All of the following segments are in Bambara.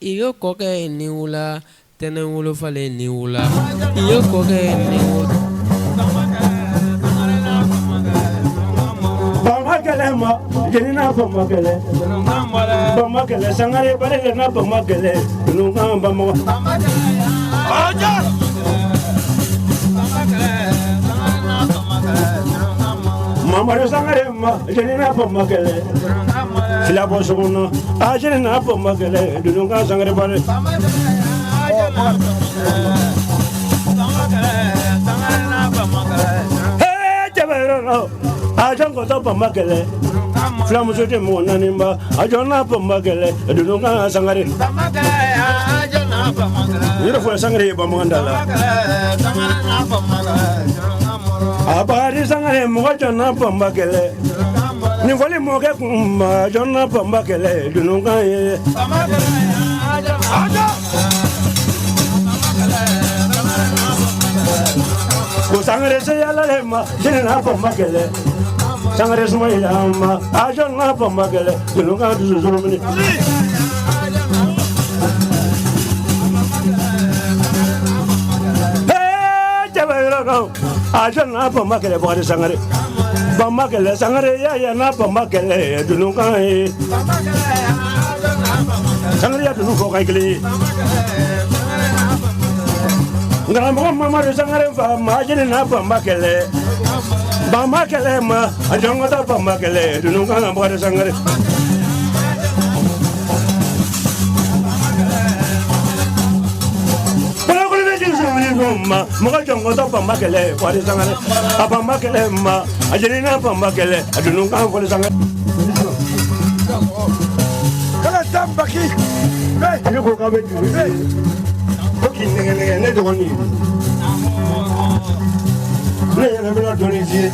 I ye kɔkɛ ni wula tɛnɛn wolofalen ni wula i ye kɔkɛ ni wula. Bama kɛlɛ ma jeni n'a bama kɛlɛ bama kɛlɛ sangare bari n'a bama kɛlɛ dununkan bama. Mamadu Sangare ma jeni n'a bama kɛlɛ fila bɔ sokɔnɔ a jeni n'a bama kɛlɛ dununkan sangare bari. A jɔn kɔtɔ bama kɛlɛ filamuso tɛ mɔgɔ naani ba a jɔn n'a bama kɛlɛ dununkan sangare. Yɔrɔ fɔ sangare ye bamanan da la. A bakari sangare mɔgɔ jɔn n'a bama kɛlɛ nin fɔli mɔkɛ kun ma jɔn n'a bama kɛlɛ dununkan ye. Ko sangare se yala le ma jeni n'a bama kɛlɛ sangare sumayila ma a jɔn n'a bama kɛlɛ dununkan dusu surumuni. A jɔn n'a bama kɛlɛ bakari sangare bama kɛlɛ sangare ya n'a bama kɛlɛ dununkan ye. Sangare ya dunu fɔ ka kelen ye. Karamɔgɔ Mamadu Sangare fa ma jeni n'a bama kɛlɛ bama kɛlɛ ma a jɔn ka taa bama kɛlɛ dununkan bakari sangare. Ma mɔgɔ jɔn ka taa bama kɛlɛ bakari sangare a bama kɛlɛ ma a jeni n'a bama kɛlɛ a dununkan fɔli sangare. Kala Tambaki. Ne ko k'a bɛ juru ko k'i nɛgɛ nɛgɛ ne dɔgɔnin ne yɛrɛ bɛna dɔɔnin f'i ye.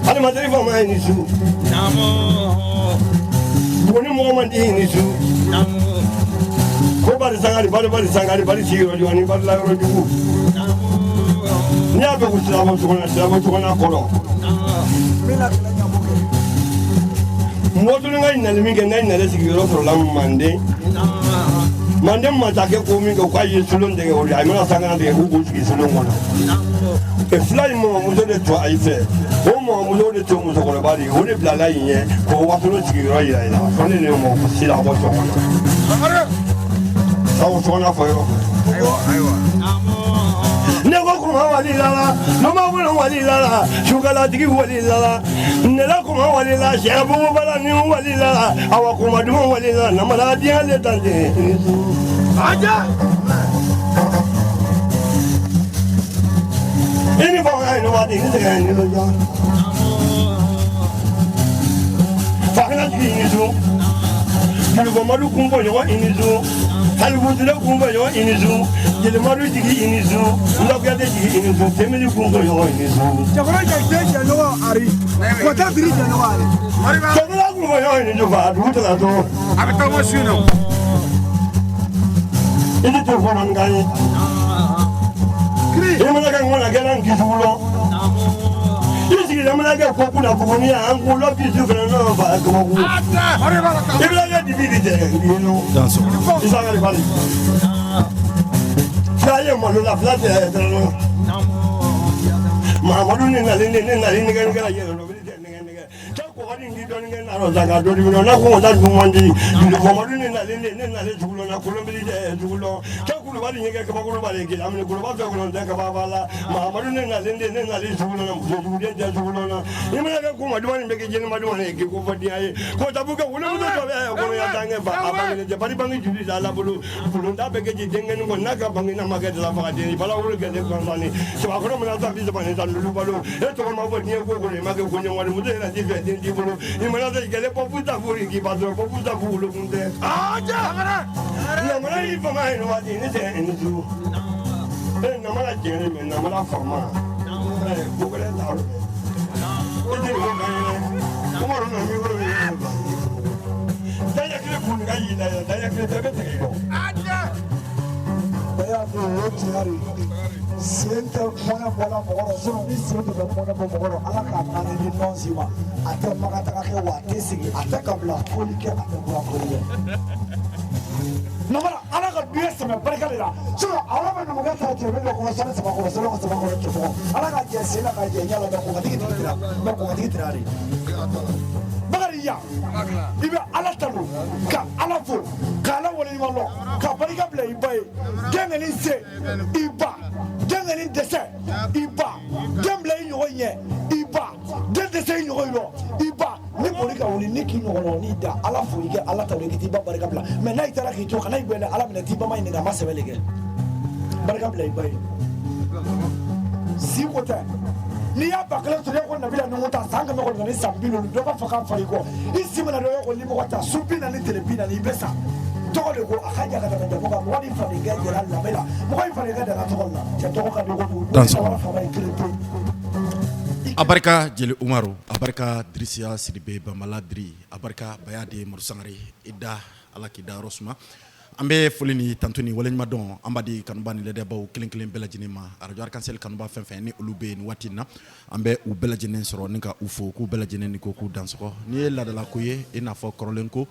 Adamaden faama ye nin su. Buguni mɔgɔ man di nin su. Ko bari sangari bari bari sangari bari sigiyɔrɔ jugu ani bari layɔrɔ jugu. N'i y'a fɛ ko sirabɔ sokɔnɔ sirabɔ sokɔnɔ kɔrɔ. Mɔtuni ka ɲinali min kɛ n'a ɲinalen sigiyɔrɔ sɔrɔla manden. Manden masakɛ ko min kɛ k'a ye solon tigɛ o de a mana sangara tigɛ k'u k'u sigi solon kɔnɔ. Fila in mɔgɔmuso de to a fɛ o mɔgɔmuso de to musokɔrɔba de ye o de bilala yen ɲɛ k'o wasolon sigiyɔrɔ yira i la fo ne de mɔgɔ sira bɔ so kɔnɔ. Sabu sokɔnɔ fɔ yɔrɔ. Ne ko kuma wali la noma wolo wali la sukalatigi wali la nela kuma wali la sɛbugu bala ni wali la awa kuma duman wali la namara diɲɛ le tante. Aja. I ni fanga ye ni waati ni sɛgɛn ni nisɔndiya. Fakana jigi i ni su. Julufamadu kun bɔ ɲɔgɔn i ni su. Halibutule kun bɔ ɲɔgɔn i ni su. Jelimadu jigi i ni su. Ndakuyate jigi i ni su. Temili kun bɔ ɲɔgɔn i ni su. Cɛkɔrɔ jate jɛɲɔgɔn Ari. Kɔtɛ biri jɛɲɔgɔn Ari. Cɛkɔrɔ kun bɔ ɲɔgɔn i ni su fa dugu tɛna to. A bɛ taa bɔ su in na. I ni tɛ fɔlɔ nka ye. I mana kɛ ŋɔnɔ kɛra n kisi wulɔ. I sigilen mana kɛ ko kunna buguni ye an kun lɔ bi su fɛnɛ nɔ fa kabako. I bɛna kɛ dibi de tɛ yen nɔ. I sangare bali. Fila ye malo la fila tɛ dɔrɔn. Mahamadu ni nalen ne nalen nɛgɛ nɛgɛ la yɛlɛ lɔ tɛ nɛgɛ nɛgɛ. Cɛ kɔgɔ ni di dɔɔni kɛ narɔ sa ka dɔɔni minɛ n'a ko ta dun man di. Mamadu ni nalen ne nalen sugu lɔ na kolonbili tɛ sugu lɔ. Cɛ kulubali ɲɛgɛn kabakolo b'ale kelen amini kuluba fɛ kɔnɔ tɛ kaba b'a la. Mahamadu ne nalen ne nalen sugu lɔ na muso suguden tɛ sugu lɔ na. I mana kɛ ko ma duman bɛ kɛ jɛnɛma duman ye k'i ko fɔ diɲɛ ye. Ko tabu kɛ wolomuso dɔ bɛ kɔnɔya tan kɛ fa a bange jɛ bari bange juli da la bolo. Bulonda bɛ kɛ ji denkɛnin kɔ n'a ka bange n'a ma kɛ dala faga den bala wolo kɛ ne gansanni. Sabakɔrɔ mana san 30 ni tan duuru balo. E tɔgɔ ma fɔ diɲɛ ko kɔnɔ i ma kɛ ko ɲɛwale muso yɛrɛ t'i fɛ den t'i bolo. I mana se gɛlɛ bɔ futa furu k'i ba sɔrɔ bɔ futa fu wolokun tɛ. Namara y'i fama ye nin waati ni tɛ ni su. Namara jɛlen mɛ namara fama. Ko gɛlɛn t'a rɔ. E tɛ nin ko kan ye dɛ. Umaru na mi wolo ye. Daya kelen kun ka y'i la yan daya kelen bɛɛ bɛ tigɛ i kɔ. Bɛɛ y'a fɔ o ye tiɲɛ. Bakari sen tɛ mɔnɛ bɔla mɔgɔ rɔ sinon ni sen tun bɛ mɔnɛ bɔ mɔgɔ rɔ Ala k'a naani di nɔnsi ma a tɛ maga taga kɛ wa a tɛ sigi a tɛ kabila foli kɛ a tɛ kura foli kɛ. Namara Ala ka duɲɛ sɛmɛ barika de la sinon ala bɛ numukɛ ta cɛ bɛ kɔngɔ sani saba kɔrɔ sani ka saba kɔrɔ cɛ fɔgɔ Ala ka jɛ sen na ka jɛ ɲɛ la mɛ kɔngɔtigi tigi tira mɛ kɔngɔtigi tira de. Bakari yan i bɛ Ala tanu ka Ala fo ka Ala waleɲuman dɔn ka barika bila i ba ye den kɔni se i ba den kɔni dɛsɛ i ba den bila i ɲɔgɔn ɲɛ i ba den dɛsɛ i ɲɔgɔn yɔrɔ i ba ni boli ka wuli ni k'i ɲɔgɔn n'i da Ala fo i kɛ Ala tanu i k'i ba barika bila mɛ n'a taara k'i to kana i gbɛlɛ Ala minɛ t'i ba ma ɲininka a ma sɛbɛ de kɛ barika bila i ba ye si ko tɛ n'i y'a ba kelen sɔrɔ e ko nabila numu ta san 950 dɔ b'a fɔ k'a fari kɔ i si mana dɔ ko ni mɔgɔ ta su 40 tile 40 i bɛ sa tɔgɔ de ko a ka jan ka tɛmɛ jamu kan mɔgɔ ni fadenkɛ jɛra lamɛ la mɔgɔ ni fadenkɛ dara tɔgɔ la cɛ tɔgɔ ka dɔgɔ kojugu fama ye kelen pe. A barika Jeli Umaru, a barika Dirisiya Sidibe Bamala Diri, a barika Bayadi Madu Sangare, i da Ala k'i da yɔrɔ suma. An bɛ foli ni tantu ni waleɲuman dɔn an b'a di kanuba ni lɛdɛbaw kelen kelen bɛɛ lajɛlen ma arajo Arc-en-Ciel kanuba fɛn fɛn ni olu bɛ yen waati in na an bɛ u bɛɛ lajɛlen sɔrɔ ni ka u fo k'u bɛɛ lajɛlen ni ko k'u dansɔgɔ n'i ye laadalako ye i n'a fɔ kɔrɔlen ko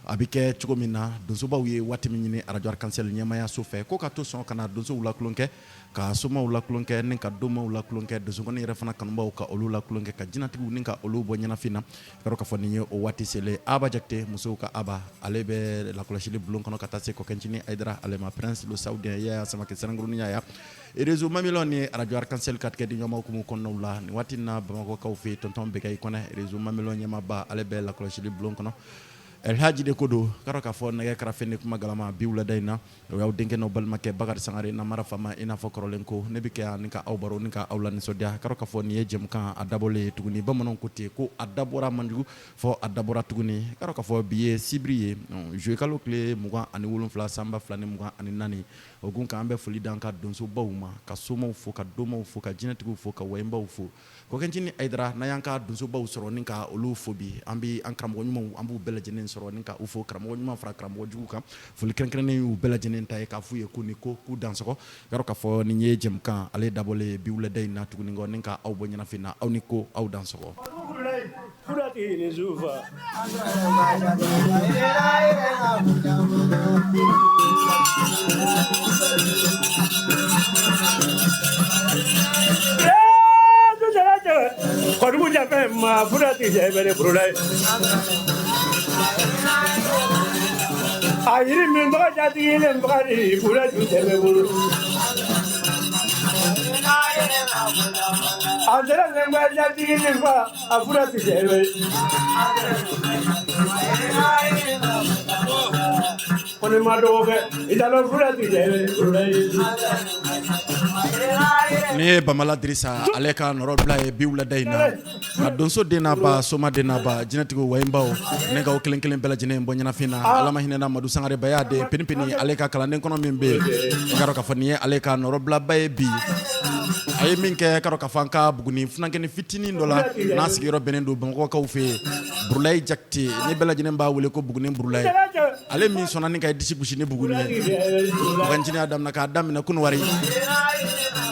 a bɛ kɛ cogo min na donsobaw ye waati min ɲini arajo Arc-en-Ciel ɲɛmayaso fɛ ko ka to sɔn ka na donsow lakulonkɛ ka somaw lakulonkɛ ni ka domaw lakulonkɛ donsonkɔni yɛrɛ fana kanubaw ka olu lakulonkɛ ka jinatigiw ni ka olu bɔ ɲɛnafin na k'a fɔ nin ye o waati selen Aba Jakite musow ka Aba ale bɛ lakɔlɔsili bulon kɔnɔ ka taa se Kɔkɛncinin Ayidara ale ma Prince le Saoudien Yaya Samakɛ Sanakurunin Yaya réseau Mamelon ni arajo Arc-en-Ciel ka tigɛ di ɲɔgɔn ma hukumu kɔnɔnaw la nin waati in na Bamakɔkaw fɛ yen tonton Bekayi Kɔnɛ réseau Mamelon ɲɛmaaba ale bɛ lakɔlɔsili bulon kɔnɔ Elhaji de ko don k'a k'a fɔ nɛgɛ karafe ni kuma galama bi wulada in na o y'aw denkɛ n'aw balimakɛ Bakari Sangare namara faama i n'a fɔ kɔrɔlen ko ne bɛ kɛ yan ni ka aw baro ni ka aw lanisɔndiya k'a k'a fɔ nin ye jɛmukan a dabɔlen ye tuguni bamananw ko ten ko a dabɔra man jugu fɔ a dabɔra tuguni k'a k'a fɔ bi ye sibiri ye juillet kalo tile 27 san 2024 o kun kan an bɛ foli d'an ka donsobaw ma ka somaw fo ka domaw fo ka jinɛtigiw fo ka wayinbaw fo Kɔkɛncinin Ayidara n'an y'an ka donsobaw sɔrɔ ni ka olu fo bi an bɛ an karamɔgɔ ɲumanw an b'u bɛɛ lajɛlen sɔrɔ ni ka u fo karamɔgɔ ɲuman fara karamɔgɔ jugu kan foli kɛrɛnkɛrɛnnen y'u bɛɛ lajɛlen ta ye k'a f'u ye ko ni ko k'u dansɔgɔ k'a k'a fɔ nin ye jɛmukan ale dabɔlen ye bi wulada in na tuguni kɔ ni ka aw bɔ ɲɛnafin na aw ni ko aw dansɔgɔ. A yiri min jatigi bolo a jatigi a fura tɛ ko ne ma dɔgɔ i fura tɛ. Nin ye Bamala Dirisa ale ka nɔrɔbila ye bi wulada in na ka donso den n'a ba soma den n'a ba jinɛtigiw wayinbaw ne k'aw kelen kelen bɛɛ lajɛlen bɔ ɲɛnafin na Ala ma hinɛna Madu Sangare Baya de Pinipini ale ka kalanden kɔnɔ min bɛ yen i k'a dɔn k'a fɔ nin ye ale ka nɔrɔbilaba ye bi a ye min kɛ k'a dɔn k'a fɔ an ka Buguni funankɛnin fitinin dɔ la n'a sigiyɔrɔ bɛnnen don Bamakɔkaw fɛ yen Burulayi Jakite ni bɛɛ lajɛlen b'a wele ko Buguni Burulayi ale min sɔnna ni ka disi gosi ni Buguni ye kɔkɛncinin daminɛ k'a daminɛ Kɔnɔwari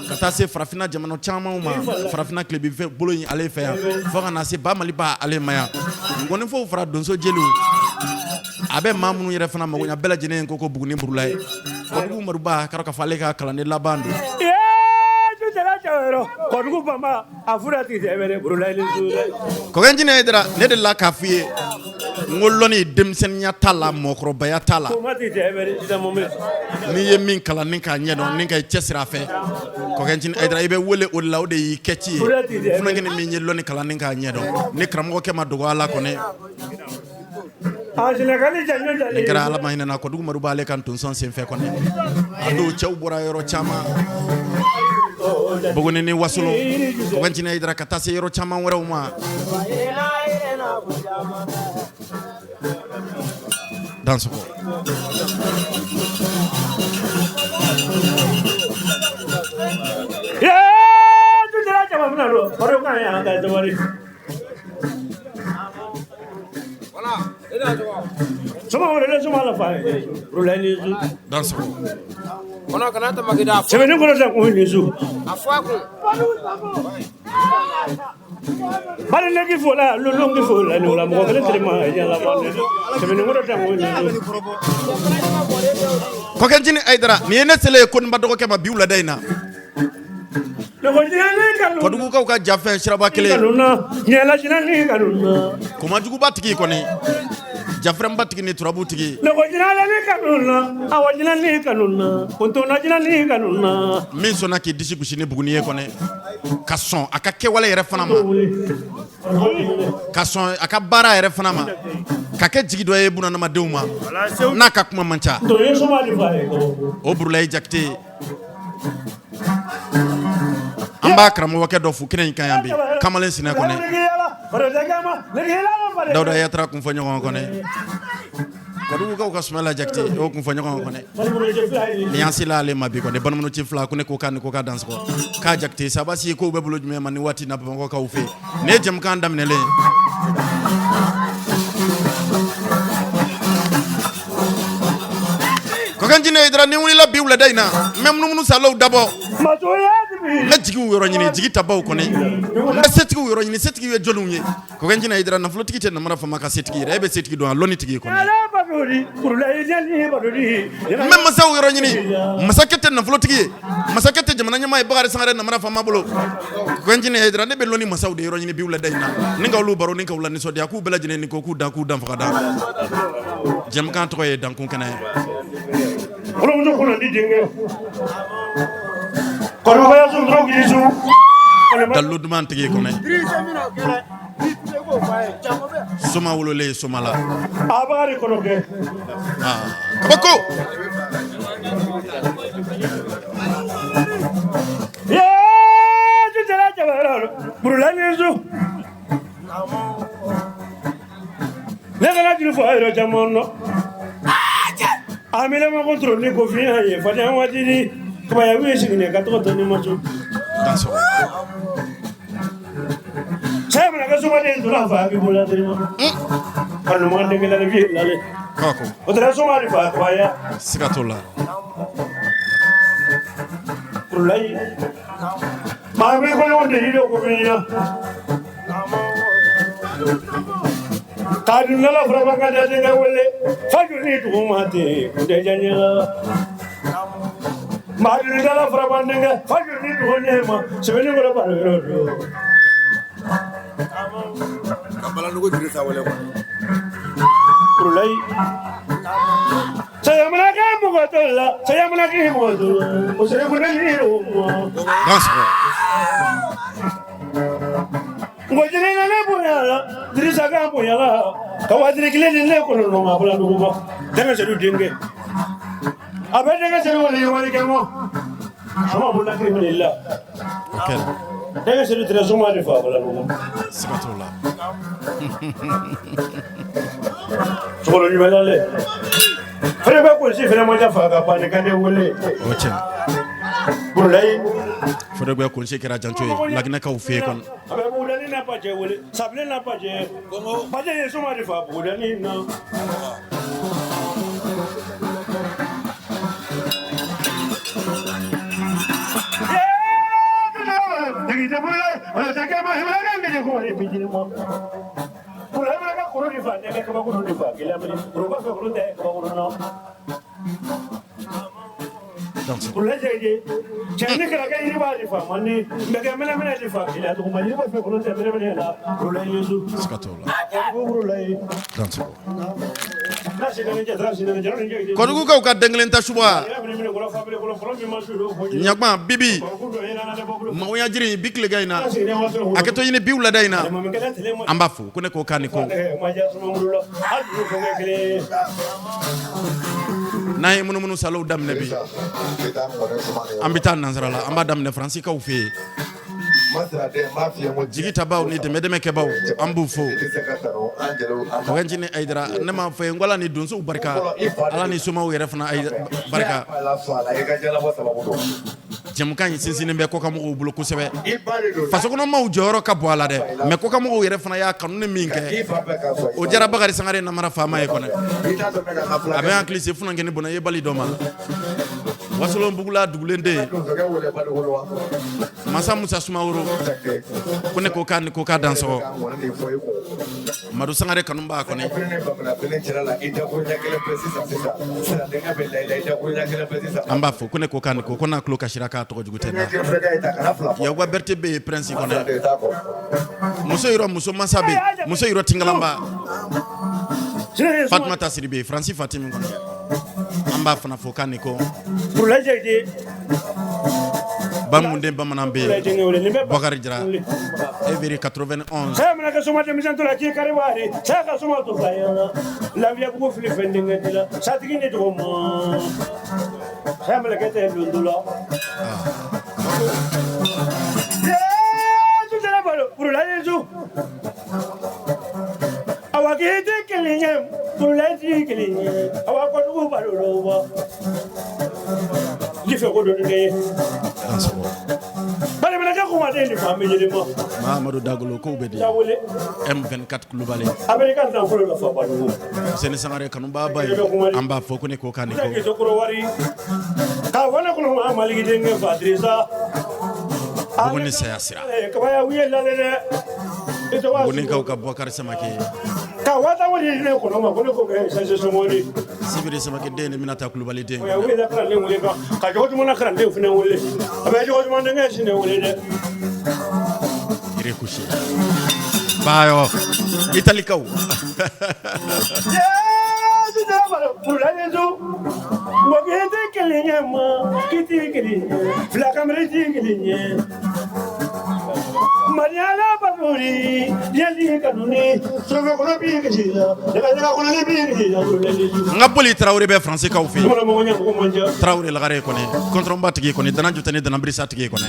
ka taa se farafinna jamana caman ma farafinna tilebin fɛ bolo in ale fɛ yan fo ka na se ba Maliba ale ma yan nkɔnifɔw fara donso jeliw a bɛ maa minnu yɛrɛ fana mago ɲɛ bɛɛ lajɛlen ko ko Buguni Burulayi Kɔdugu Maruba k'a dɔn k'a fɔ ale ka kalanden laban don. Kɔkɛncinin Ayidara ne delila k'a f'i ye n ko lɔnni denmisɛnninya t'a la mɔgɔkɔrɔbaya t'a la n'i ye min kalan ni k'a ɲɛdɔn ni ka i cɛsiri a fɛ Kɔkɛncinin Ayidara i bɛ wele o de la o de y'i kɛci ye funankɛnin min ye lɔnni kalan ni k'a ɲɛdɔn ni karamɔgɔkɛ ma dogo a la kɔni nin kɛra Ala ma hinɛna Kɔdugu Maruba ale ka ntonsɔn senfɛ kɔni a don cɛw bɔra yɔrɔ caman Buguni ni Wasolon Kɔkɛncinin Ayidara ka taa se yɔrɔ caman wɛrɛw ma dansɔgɔ. Soma wololen soma la fa ye Burulayi ni su. Dansɔgɔ. Kɔnɔ kana tamaki da. Sɛbɛnni kɔnɔ sa kun ni su. A fɔ a kun. Bari ne k'i fo la lolon k'i fo la ni wula mɔgɔ kelen teri ma yala sɛbɛnni kɔnɔ sa kun ni su. Kɔkɛjini Ayidara nin ye ne selen ye Koniba dɔgɔkɛ ma bi wulada in na. Kɔdugukaw ka jafɛn siraba kelen komajuguba tigi kɔni jafɛrɛnba tigi ni turabu tigi min sɔnna k'i disi gosi ni buguni ye kɔni ka sɔn a ka kɛwale yɛrɛ fana ma ka sɔn a ka baara yɛrɛ fana ma ka kɛ jigi dɔ ye bunadamadenw ma n'a ka kuma man ca o Burulayi Jakite an b'a karamɔgɔkɛ dɔ fo kɛnɛ in kan yan bi kamalen sinɛ kɔnɛ Dawuda Yatara kun fɔ ɲɔgɔn kɔnɛ Kɔdugukaw ka Sumala Jakite o kun fɔ ɲɔgɔn kɔnɛ ni an sela ale ma bi kɔni bamananci fila ko ne ko k'a ni ko k'a dansɔgɔ k'a Jakite sabasi kow bɛ bolo jumɛn ma ni waati na Bamakɔkaw fɛ nin ye jɛmukan daminɛlen ye. Kɔkɛjini Ayidara ni wulila bi wulada in na n bɛ munumunu salow dabɔ n bɛ jigiw yɔrɔ ɲini jigi tabaw kɔni n bɛ setigiw yɔrɔ ɲini setigiw ye jɔnniw ye Kɔkɛjini Ayidara nafolotigi tɛ namara fama ka setigi yɛrɛ e bɛ setigi dɔn a lɔnni tigi kɔni n bɛ masaw yɔrɔ ɲini masakɛ tɛ nafolotigi ye masakɛ tɛ jamana ɲɛmaa ye Bakari Sangare namara fama bolo Kɔkɛjini Ayidara ne bɛ lɔnni masaw de yɔrɔ ɲini bi wulada in na ni ka olu baro ni ka u lanisɔndiya k'u bɛɛ lajɛlen ni ko k'u dan k'u dan faga da jɛmukan tɔgɔ ye dankun kɛnɛ ye. Dalilu duman tigi kɔnɛ soma wololen soma la kabako Ne kana juru fɔ a yɔrɔ caman nɔ a minɛ ma ko ni ko finya ye fadenya waati ni kabaya ye sigi ka tɔgɔ to ni ma so saya mana kɛ somaden donna fa b'i bolo teri ma ka numan denkɛ la fi lale o tɛ soma de fa kabaya siga t'o la Burulayi maa bɛ kɔɲɔ de yi ko finya Ka dundala furaba ka denkɛ wele faju ni dugu ma ten kun tɛ diya n ye maa dundala furaba denkɛ faju ni dugu ɲɛ ma sɛbɛnni kɔrɔ baro yɔrɔ don ka baladugu Dirisa wele kɔni Burulayi saya mana kɛ mɔgɔ t'o la saya mana kɛ mɔgɔ t'o la o sɛbɛn kun tɛ yiri o ma. Ngojini na ne bonya la Dirisa ka bonya la ka waati kelen ni ne kɔnɔ nɔ ma bala dugu bɔ denkɛ sedu denkɛ a bɛ denkɛ sedu wale wale kɛ mɔ sama bolo kiri minɛ la denkɛ sedu tɛrɛ soma de fa bala dugu siga t'o la sɔgɔlɔ ɲuman lale fɛnɛ bɛ polisi fɛnɛ ma fa ka ban ka ne wele o tiɲɛ Burulayi Fodé Kunsi kɛra janto ye Laginɛkaw fɛ yen kɔni a bɛ bugudani na bajɛ wele safinɛ na bajɛ bajɛ ye soma de fa bugudani na Cɛ ni kɛra yiri b'a de fa man ni bɛ kɛ mɛnɛ mɛnɛ de fa gɛlɛya dugu ma yiri b'a fɛ kolon tɛ mɛnɛ mɛnɛ la Burulayi Yesu siga t'o la Burulayi dansɔgɔ n'a sina ni cɛ n'a sina ni cɛ ni cɛ Kɔdugukaw ka den kelen ta suba ɲagba bibi magoya jiri bi tilegan in na a kɛtɔ ɲini bi wulada in na an b'a fo ko ne ko k'a ni ko n'an ye munumunu salow daminɛ bi an bɛ taa nansara la an b'a daminɛ faransikaw fɛ yen jigi tabaw ni dɛmɛ dɛmɛkɛbaw an b'u fo Kɔkɛjini Ayidara ne m'a fɔ ye n ko Ala ni donsow barika Ala ni somaw yɛrɛ fana barika Jɛmukan in sinsinnen bɛ kɔkanmɔgɔw bolo kosɛbɛ. Fasokɔnɔmaw jɔyɔrɔ ka bon a la dɛ, mais kɔkanmɔgɔw yɛrɛ fana y'a kanu ni min kɛ, o diyara Bakari Sangare namara faama ye kɔnɛ. A bɛ hakili se funankɛnin bɔnɛ ye bali dɔ ma. Wasolonbugula dugulen den Masa Musa Sumaworo ko ne ko k'a ni ko k'a dansɔgɔ. Madu Sangare kanu b'a kɔnɔ. An b'a fɔ ko ne ko k'a ni ko ko n'a tulo kasira k'a tɔgɔ jugu tɛ da. Yakuba Berete bɛ yen prince kɔnɔ. Muso yɔrɔ muso mansa bɛ yen, muso yɔrɔ tinkalanba. Fatumata Sidibe Faransi Fatimi kɔnɔ. An b'a fana fo k'a ni ko. Bamunden bamanan bɛ yen Bakari Jara Evry 91. Saya mana kɛ soma denmisɛn to la k'i kari waari saya ka soma to fa ɲɛna lafiyabugu fili fɛn denkɛ t'i la satigi ni tɔgɔ ma saya mɛlɛkɛ tɛ don la Yesu tɛnɛ balo burula Yesu awa k'i tɛ kelen ye burula tɛ kelen ye awa kojugu balo la wa ji fɛ ko dɔ kɛ ye balimakɛ kuma tɛ nin fan bɛ yɛlɛma Mahamadu Dagolo kow bɛ di wele M24 Kulubali Amerika nafolo la fa badugu Useni Sangare kanubaaba ye an b'a fɔ ko ne ko k'a ni ko kɔrɔ wari k'a fɔ ne kɔnɔ ma Maliki denkɛ fa Dirisa Buguni saya sira kabaya u ye lalɛ dɛ Bugunikaw ka Bubakari Samake ka waati wari ne kɔnɔ ma ko ne ko kɛ sanse somɔri Sibiri Samake den ni Minata Kulubali den o ya wele kalanden wele kan ka jogo jumɛn na kalanden fana wele a bɛ jogo jumɛn denkɛ sini wele dɛ Irekushe Bayo Italikaw Yesu tɛ balo burula Yesu mɔgɔ k'i tɛ kelen ye ma k'i tɛ kelen ye fila kamalen tɛ kelen ye Mariala baturi yeli kanuni sofɛ bi kasi la daga kɔnɔ bi kasi la burula Yesu N ka boli Tarawele bɛ Faransikaw fɛ yen mɔgɔ mɔgɔ ɲɛ mɔgɔ man ca Tarawele lagare kɔni kɔntɔrɔnba tigi kɔni dana jutɛ ni danabirisa tigi kɔni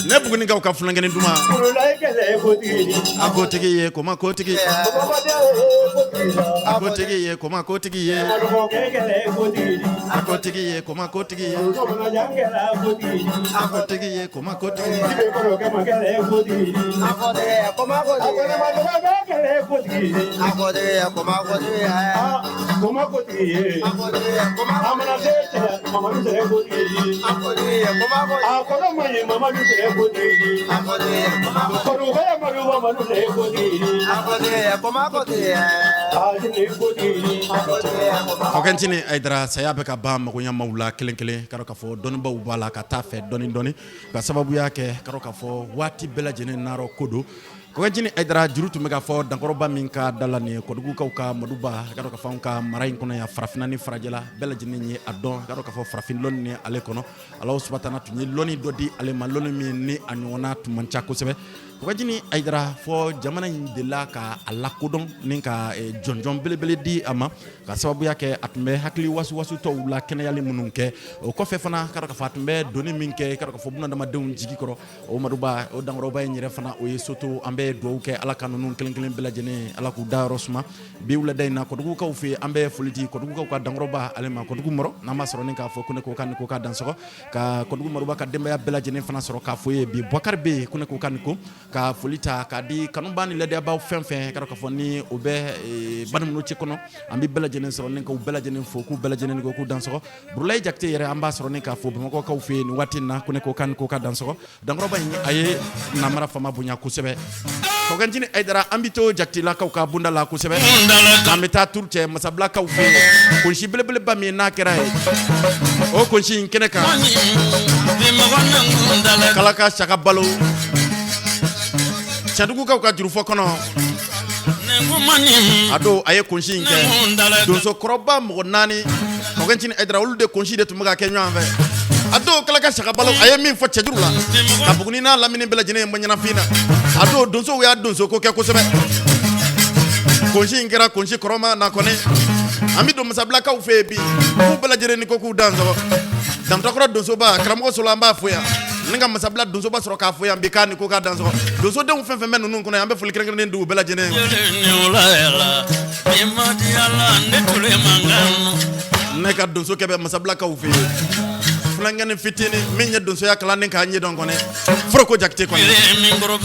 ne Bugunikaw ka funankɛnin duman burula ye kɛlɛ ye kotigi di a kotigi ye koma kotigi babaden ye kotigi la a kotigi ye koma kotigi ye madɔgɔkɛ kɛlɛ ye kotigi di a kotigi ye koma kotigi ye sɔgɔmajan kɛlɛ kotigi di a kotigi ye koma kotigi ye i kɔrɔkɛ ma kɛlɛ ye kotigi di a kɔnɔma dɔgɔkɛ kɛlɛ ye kotigi di aa koma kotigi ye a mana se cɛ mamadu tɛ kotigi di a kɔrɔ ma ye mamadu tɛ kotigi di kɔrɔkɛ madu mamadu tɛ kotigi di a tɛ kotigi di Kɔkɛntini Ayidara saya bɛ ka ban magoɲa maaw la kelen kelen ka dɔn k'a fɔ dɔnnibaw b'a la ka taa fɛ dɔɔni dɔɔni ka sababuya kɛ ka dɔn k'a fɔ waati bɛɛ lajɛlen narɔ ko don Kɔkɛntini Ayidara juru tun bɛ ka fɔ dankɔrɔba min ka da la nin ye Kɔdugukaw ka Maduba ka dɔn k'a fɔ anw ka mara in kɔnɔ yan farafinna ni farajɛla bɛɛ lajɛlen ye a dɔn ka dɔn k'a fɔ farafin lɔnni ni ale kɔnɔ Alahu subahana tun ye lɔnni dɔ di ale ma lɔnni min ni a ɲɔgɔnna tun man ca kosɛbɛ Kɔkɛntini Ayidara fɔ jamana in delila ka a lakodɔn ni ka jɔnjɔn belebele di a ma ka sababuya kɛ a tun bɛ hakili wasuwasutɔw la kɛnɛyali minnu kɛ o kɔfɛ fana ka dɔn k'a fɔ a tun bɛ doni min kɛ ka dɔn k'a fɔ bunadamadenw jigi kɔrɔ o Maduba o dankɔrɔba in yɛrɛ fana o ye soto an bɛ dugawu kɛ Ala ka ninnu kelen kelen bɛɛ lajɛlen Ala k'u dayɔrɔ suma bi wulada in na Kɔdugukaw fɛ an bɛ foli di Kɔdugukaw ka dankɔrɔba ale ma Kɔdugu Mɔrɔ n'an b'a sɔrɔ ni k'a fɔ ko ne ko k'a ni ko k'a dansɔgɔ ka Kɔdugu Maduba ka denbaya bɛɛ lajɛlen fana sɔrɔ k'a fɔ ye bi Bubakari bɛ yen ko ne ko k'a ni ko ka foli ta k'a di kanuba ni ladiyabaw fɛn fɛn ka dɔn k'a fɔ ni o bɛ Banikɔnɔ kɔnɔ an bɛ bɛɛ lajɛlen sɔrɔ ni k'u bɛɛ lajɛlen fo k'u bɛɛ lajɛlen ko k'u dansɔgɔ Burulayi Jakite yɛrɛ an b'a sɔrɔ ni k'a fo Bamakɔkaw fɛ yen nin waati in na ko ne ko k'a ni ko k'a dansɔgɔ dankɔrɔba in a ye namara fama bonya kosɛbɛ Kɔkɛntini Ayidara an bɛ to Jakitelakaw ka bonda la kosɛbɛ an bɛ taa turu cɛ Masabilakaw fɛ yen kunsi belebeleba min n'a kɛra ye o kunsi in kɛnɛ kan Kalaka Saka Balo Cɛdugukaw ka jurufɔ kɔnɔ a don a ye kunsi in kɛ donsokɔrɔba mɔgɔ naani Kɔkɛntini Ayidara olu de kunsi de tun bɛ ka kɛ ɲɔgɔn fɛ a don Kalaka Saka Balo a ye min fɔ cɛjuru la ka Buguni n'a lamini bɛɛ lajɛlen bɔ ɲɛnafin na a don donsow y'a donso ko kɛ kosɛbɛ kunsi in kɛra kunsi kɔrɔma na kɔni an bɛ don Masabilakaw fɛ yen bi k'u bɛɛ lajɛlen ni ko k'u dansɔgɔ Dantakɔrɔ donsoba karamɔgɔ Solo an b'a fo yan ni ka Masabila donsoba sɔrɔ k'a fo yan bi k'a ni ko k'a dansɔgɔ donsodenw fɛn fɛn bɛ ninnu kɔnɔ an bɛ foli kɛrɛnkɛrɛnnen di u bɛɛ lajɛlen ne ka donsokɛ bɛ Masabilakaw fɛ yen. Fulankɛnin fitinin min ye donsoya kalan ni k'a ɲɛdɔn kɔnɛ Foroko Jakite kɔnɛ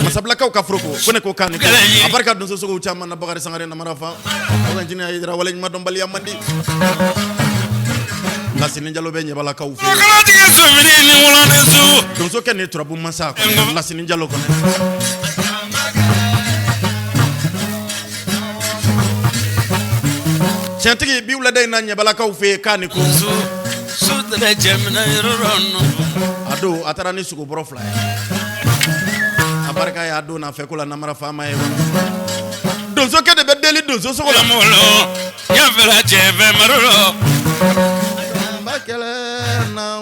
Masabilakaw ka Foroko ko ne ko k'a ni ko a barika donso sogow caman na Bakari Sangare namara fa kɔkɛ Ncinin Hayidara waleɲumandɔnbaliya man di Lasini Jalo bɛ Ɲɛbalakaw fɛ donsokɛ ni turabu masa Lasini Jalo kɔnɛ Tiɲɛtigi bi wulada in na Ɲɛbalakaw fɛ yen k'a ni ko a don a taara ni sogobɔrɔ 2 ye a barika y'a don n'a fɛ ko la namara faama ye donsokɛ de bɛ deli donso sogo la ba kɛlɛ na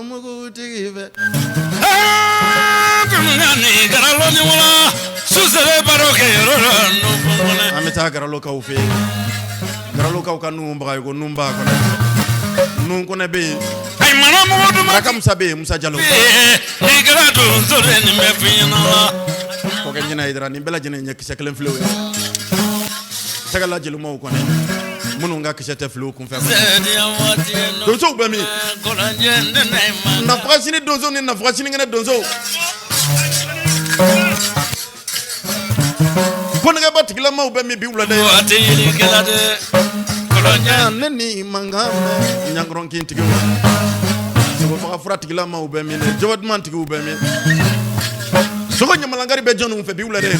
mugutigi fɛ an bɛ taa garalokaw fɛ yen garalokaw ka Nuhu Bagayogo Nuhun kɔnɛ Nuhun Kɔnɛ bɛ yen Maraka Musa bɛ yen Musa Jalo kɔkɛ Ncinin Hayidara nin bɛɛ lajɛlen ye kisɛ kelen filew ye sɛgɛla jelimaw kɔnɛ minnu ka kisɛ tɛ fili u kunfɛ donsow bɛ min nafaga sini donso ni nafaga sinikɛnɛ donso kɔnɛgɛba tigilamaw bɛ min bi wulada ne ni mankan mɛn ɲankɔrɔnkin tigiw sogo faga fura tigilamaw bɛ min jɔgɔ duman tigiw bɛ min sogo ɲamalankari bɛ jɔnniw fɛ bi wulada in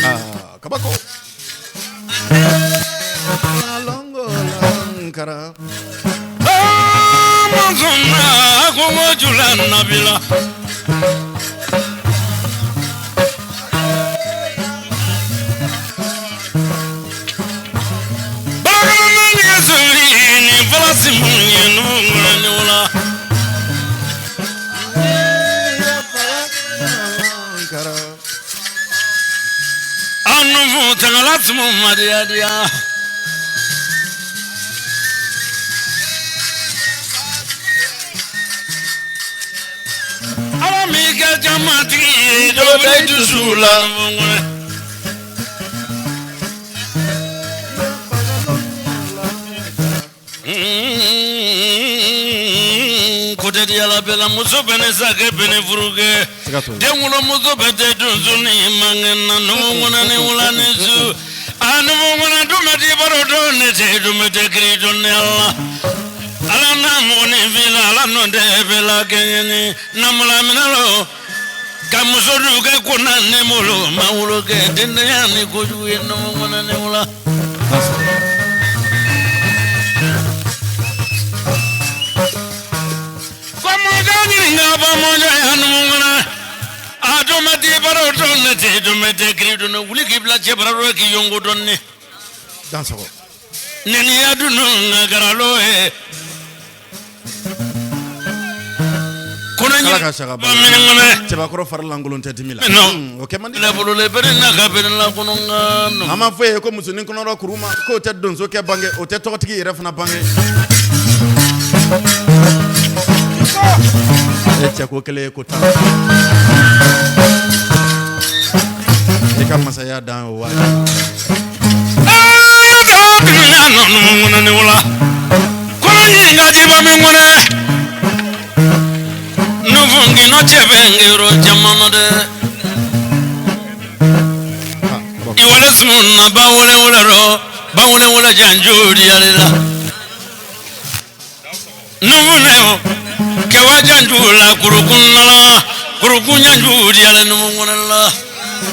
aa kabako kara nabila Ala m'i kɛ jamatigi ye dɔ bɛ dusu la. Ko tɛ di ala bɛɛ la muso bɛ ne sa kɛ bɛ ne furu kɛ den wolomuso bɛ tɛ donso ni mankɛ na numu ŋɔnɔ ni wula ni su a numu ŋɔnɔ dun bɛ di baro dɔn ne tɛ dun bɛ tɛ kiri dɔn ne ala ala n'a mɔgɔninfin la ala nɔ tɛ bɛɛ la kɛɲɛ ni namula minɛ lɔ ka muso du kɛ ko na ne bolo ma wolo kɛ denya ni kojugu ye numu ŋɔnɔ ni wula. Ko mɔjɔ ɲininka ba mɔjɔ ya numu ŋɔnɔ a dun bɛ di baro dɔn ne tɛ dun bɛ tɛ kiri dɔn ne wuli k'i bila cɛ bara dɔ k'i yongo dɔn ne. Dansɔgɔ. Neniya dunu nka garalo ye. Ala ka saga ba cɛbakɔrɔ fari lankolon tɛ dimi la o kɛ man di an m'a fɔ ye ko musonin kɔnɔrɔ kuru ma k'o tɛ donsokɛ bange o tɛ tɔgɔtigi yɛrɛ fana bange e cɛ ko kelen ko tan i ka masaya dan o waati Cɛ bɛ n yɔrɔ caman na dɛ i wale sun na ba wale wale rɔ ba wale wale janjo di ale la numu ne o kɛwa janjo la kurukun nala kurukun janjo di ale numu ŋɔnɛ la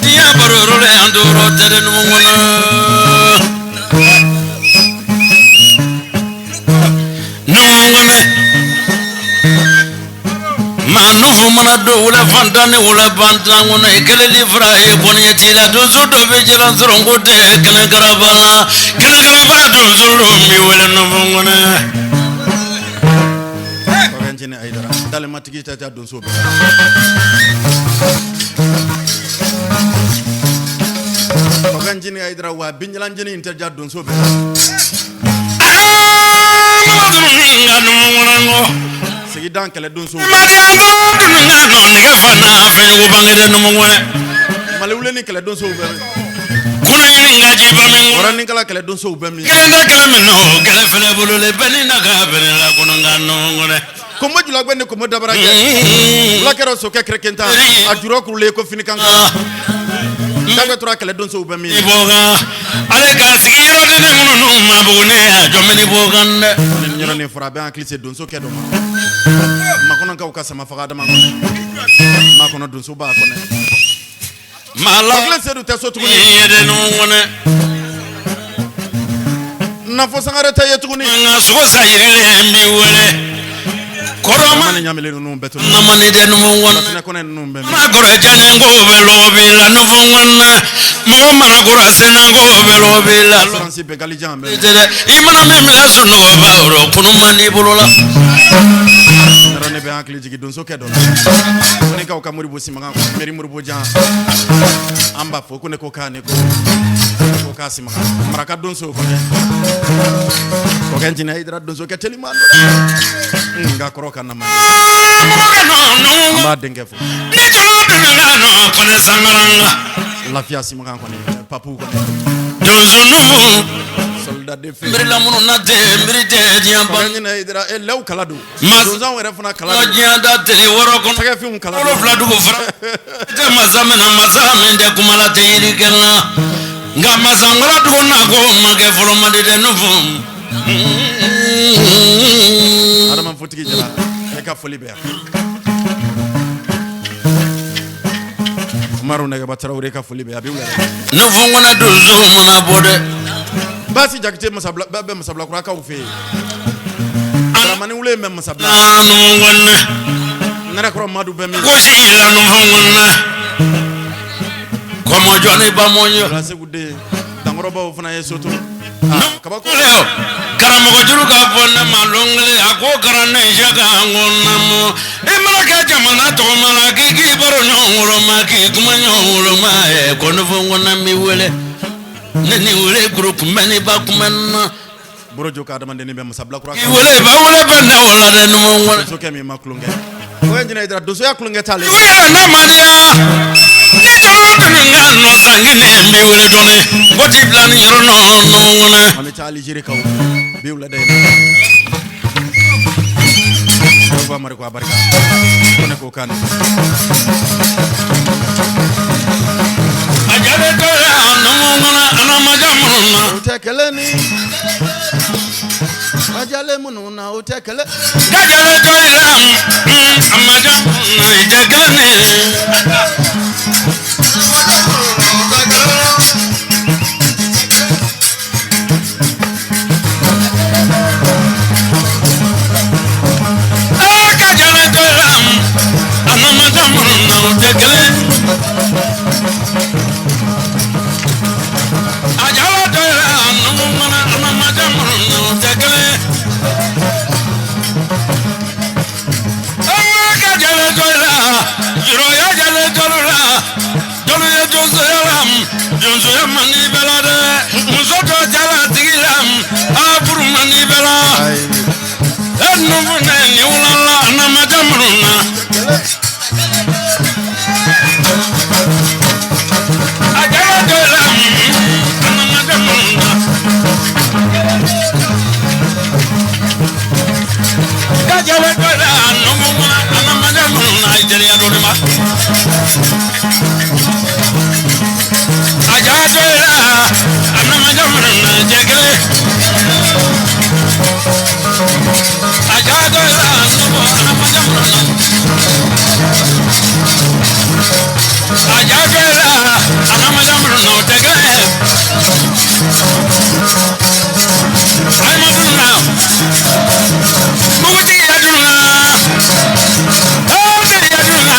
diɲɛ baro yɔrɔ la yan dɔrɔn tɛ dɛ numu ŋɔnɛ numu ŋɔnɛ maa nufu mana don wula fantan ni wula bantan kɔnɔ i kɛlɛli fara ye kɔni t'i la donso dɔ bɛ jalan sɔrɔ ko tɛ kɛnɛkaraba la kɛnɛkaraba donso dɔ bɛ wele numu ŋɔnɛ. Kɔkɛ Ncinin Ayidara dalematigi tɛ taa donso bɛɛ la. Kɔkɛ Ncinin Ayidara wa binjalan jeni in tɛ diya donso bɛɛ la. Sigidan kɛlɛ donso. Maliwule ni kɛlɛ donsow bɛ. ka jiba min kɔnɔ waranikala kɛlɛ donsow bɛ min kelen tɛ kɛlɛ min na o kɛlɛ fɛnɛ bolo le bɛɛ ni naga bɛɛ la kɔnɔ nka numu kɔnɛ komo julagbe ni komo dabara kɛ fulakɛrɛ sokɛ kɛrɛkɛntan a jurɔ kurulen ko fini kan kan tora kɛlɛ donsow bɛ min bɔ ale ka sigi yɔrɔ den minnu ma bugu ne a jɔn bɔ kan dɛ ni yɔrɔ nin fɔra a bɛ hakili se donsokɛ dɔ ma makɔnɔkaw ka sama faga adama kɔnɔ makɔnɔ donso b'a kɔnɔ maa la kɔkile sedu tɛ so tuguni ye de numu kɔnɛ nafɔ sangare tɛ ye tuguni nka sogo sa yirilen b'i wele kɔrɔma ni ɲamile ninnu bɛɛ tunu namani dɛ numu kɔnɛ lasinɛ kɔnɛ ninnu bɛɛ mana kɔrɔ jani ko bɛ lɔgɔ b'i la numu kɔnɛ mɔgɔ mana kɔrɔ senna ko bɛ lɔgɔ b'i la faransi bɛnkalijan bɛ tɛ dɛ i mana min minɛ sunɔgɔ b'a rɔ kunu man di bolo la yɔrɔ ne bɛ hakili jigin donsokɛ dɔ la kɔnɛkaw ka moribo simakan mɛri moribo jan an b'a fɔ ko ne ko k'a ne ko ko k'a simakan maraka donso kɔnɛ kɔkɛ jinɛ i dara donsokɛ teliman dɔ dɛ nka kɔrɔ ka na man an b'a denkɛ fo ni jɔn donna ka nɔ kɔnɛ sangaranga lafiya simakan kɔni papu kɔni donso numu soldat de feu miirila minnu na tɛ miiri tɛ diɲɛ ba kɔkɛ jinɛ i dara e lɛw kala don Ma- donsanw yɛrɛ fana kala don diɲɛ da teli wɔɔrɔ kɔnɔ sɛgɛfinw kala don wolonfila dugu fara tɛ masa min na masa min tɛ kuma la tɛ yiri kɛ n na nka masa nkɔla dugu na ko ma kɛ fɔlɔ man di dɛ numu adama fotigi jara e ka foli bɛ yan umaru nɛgɛba tarawele ka foli bɛ yan a b'i wula dɛ numu kɔnɛ donso mana bɔ dɛ baasi jakite masabila bɛ masabilakurakaw fɛ yen daramani wule bɛ masabila numu kɔnɛ nɛrɛkɔrɔ madu bɛ min ko si la numu kɔnɛ kɔmɔjɔ ni bamɔɲɔ segu den dankɔrɔbaw fana ye soto kabako karamɔgɔ juru k'a fɔ ne ma lon kelen a ko kalan ne sɛ ka n ko namu i mana kɛ jamana tɔgɔma la k'i k'i baro ɲɔgɔn wolo ma k'i kuma ɲɔgɔn wolo ma ɛ ko ne fɔ n ko na m'i wele ne ni wele kuru kunbɛn ni ba kunbɛn na borojo ka adamaden bɛ masabilakura k'i wele ba wele bɛ ne o la dɛ numu kɔnɛ donsokɛ min ma tulonkɛ o ye jinɛ donsoya tulonkɛ t'ale i yɛrɛ n'a ma diya ni jɔn dun ka nɔ san kelen n b'i wele dɔɔni ko t'i bila ni yɔrɔ nɔ numu kɔnɛ an bɛ taa Alizeri kaw bi wulada in na Ba Mariko a barika ko ne ko k'a ni a jaabi tɔ la numu kɔnɛ a n'a ma diya minnu na. o tɛ kɛlɛ ni majale minnu na o tɛ kɛlɛ Gajale tɔ i la a ma diya minnu na i tɛ kelen ye. Ee gajale tɔ i la a n'a ma diya minnu na o tɛ kelen ye. A jala tɔ i la numu kɔnɛ a n'a ma diya minnu na o tɛ kelen ye. Ka jale jɔli la jɔrɔya jale jɔli la jɔli ye donsoya la donsoya man di bɛɛ la dɛ muso dɔ jala tigi la a furu man di bɛɛ la e numu ne ni wula la a n'a ma diya minnu na. A jala jɔli la a n'a ma diya minnu na. Ka jale jɔli la numu a n'a ma diya minnu na i jeliya dɔ de ma. A jala jɔli la a n'a ma diya minnu na jɛ kelen. A jala jɔli la numu a n'a ma diya minnu na. A jala jɔli la a n'a ma diya minnu na o tɛ kelen ye. Ayi ma dun na. Mugutigi ya dun na. Aw ya dun na.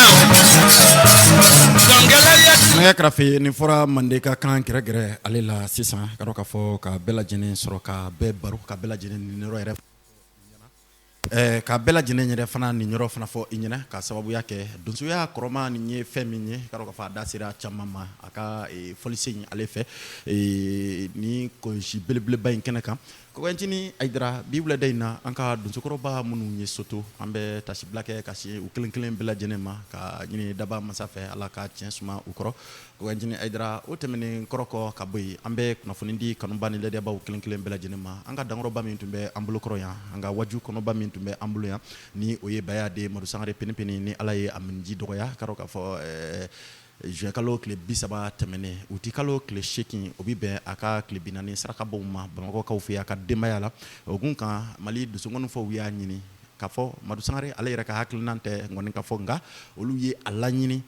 Dɔnkɛla ya dun nɛgɛ karafe nin fɔra mande ka kan gɛrɛgɛrɛ ale la sisan ka dɔn k'a fɔ ka bɛɛ lajɛlen sɔrɔ ka bɛɛ baro ka bɛɛ lajɛlen niyɔrɔ yɛrɛ Ka bɛɛ lajɛlen yɛrɛ fana nin yɔrɔ fana fɔ i ɲɛna ka sababuya kɛ donsoya kɔrɔma nin ye fɛn min ye ka fɔ a da sera caman ma a ka fɔlisen ale fɛ ni kɔsi belebeleba in kɛnɛ kan. Kɔkɛncinin Ayidara, bi wulada in na, an ka donsokɔrɔba minnu ye so to, an bɛ tasibila kɛ ka se u kelen kelen bɛɛ lajɛlen ma ka ɲini daba masa fɛ, Ala ka tiɲɛ suma u kɔrɔ. Kɔkɛncinin Ayidara, o tɛmɛnen kɔrɔ kɔ ka bɔ yen, an bɛ kunnafoni di kanuba ni lajɛbaw kelen kelen bɛɛ lajɛlen ma. An ka dankɔrɔba min tun bɛ an bolo kɔrɔ yan, an ka waju kɔnɔba min tun bɛ an bolo yan, ni o ye Baya den Madu Sangare Penepene, ni Ala ye a miniji dɔgɔya, ka dɔn k'a fɔ juin kalo tile 30 tɛmɛnen, uti kalo tile 8, o bɛ bɛn a ka tile 40 sarakabɔw ma Bamakɔkaw fɛ a ka denbaya la. O kun kan, Mali donsokɔnifɔw y'a ɲini k'a fɔ Madu Sangare ale yɛrɛ ka hakilinan tɛ nkɔni ka fɔ, nka olu ye a laɲini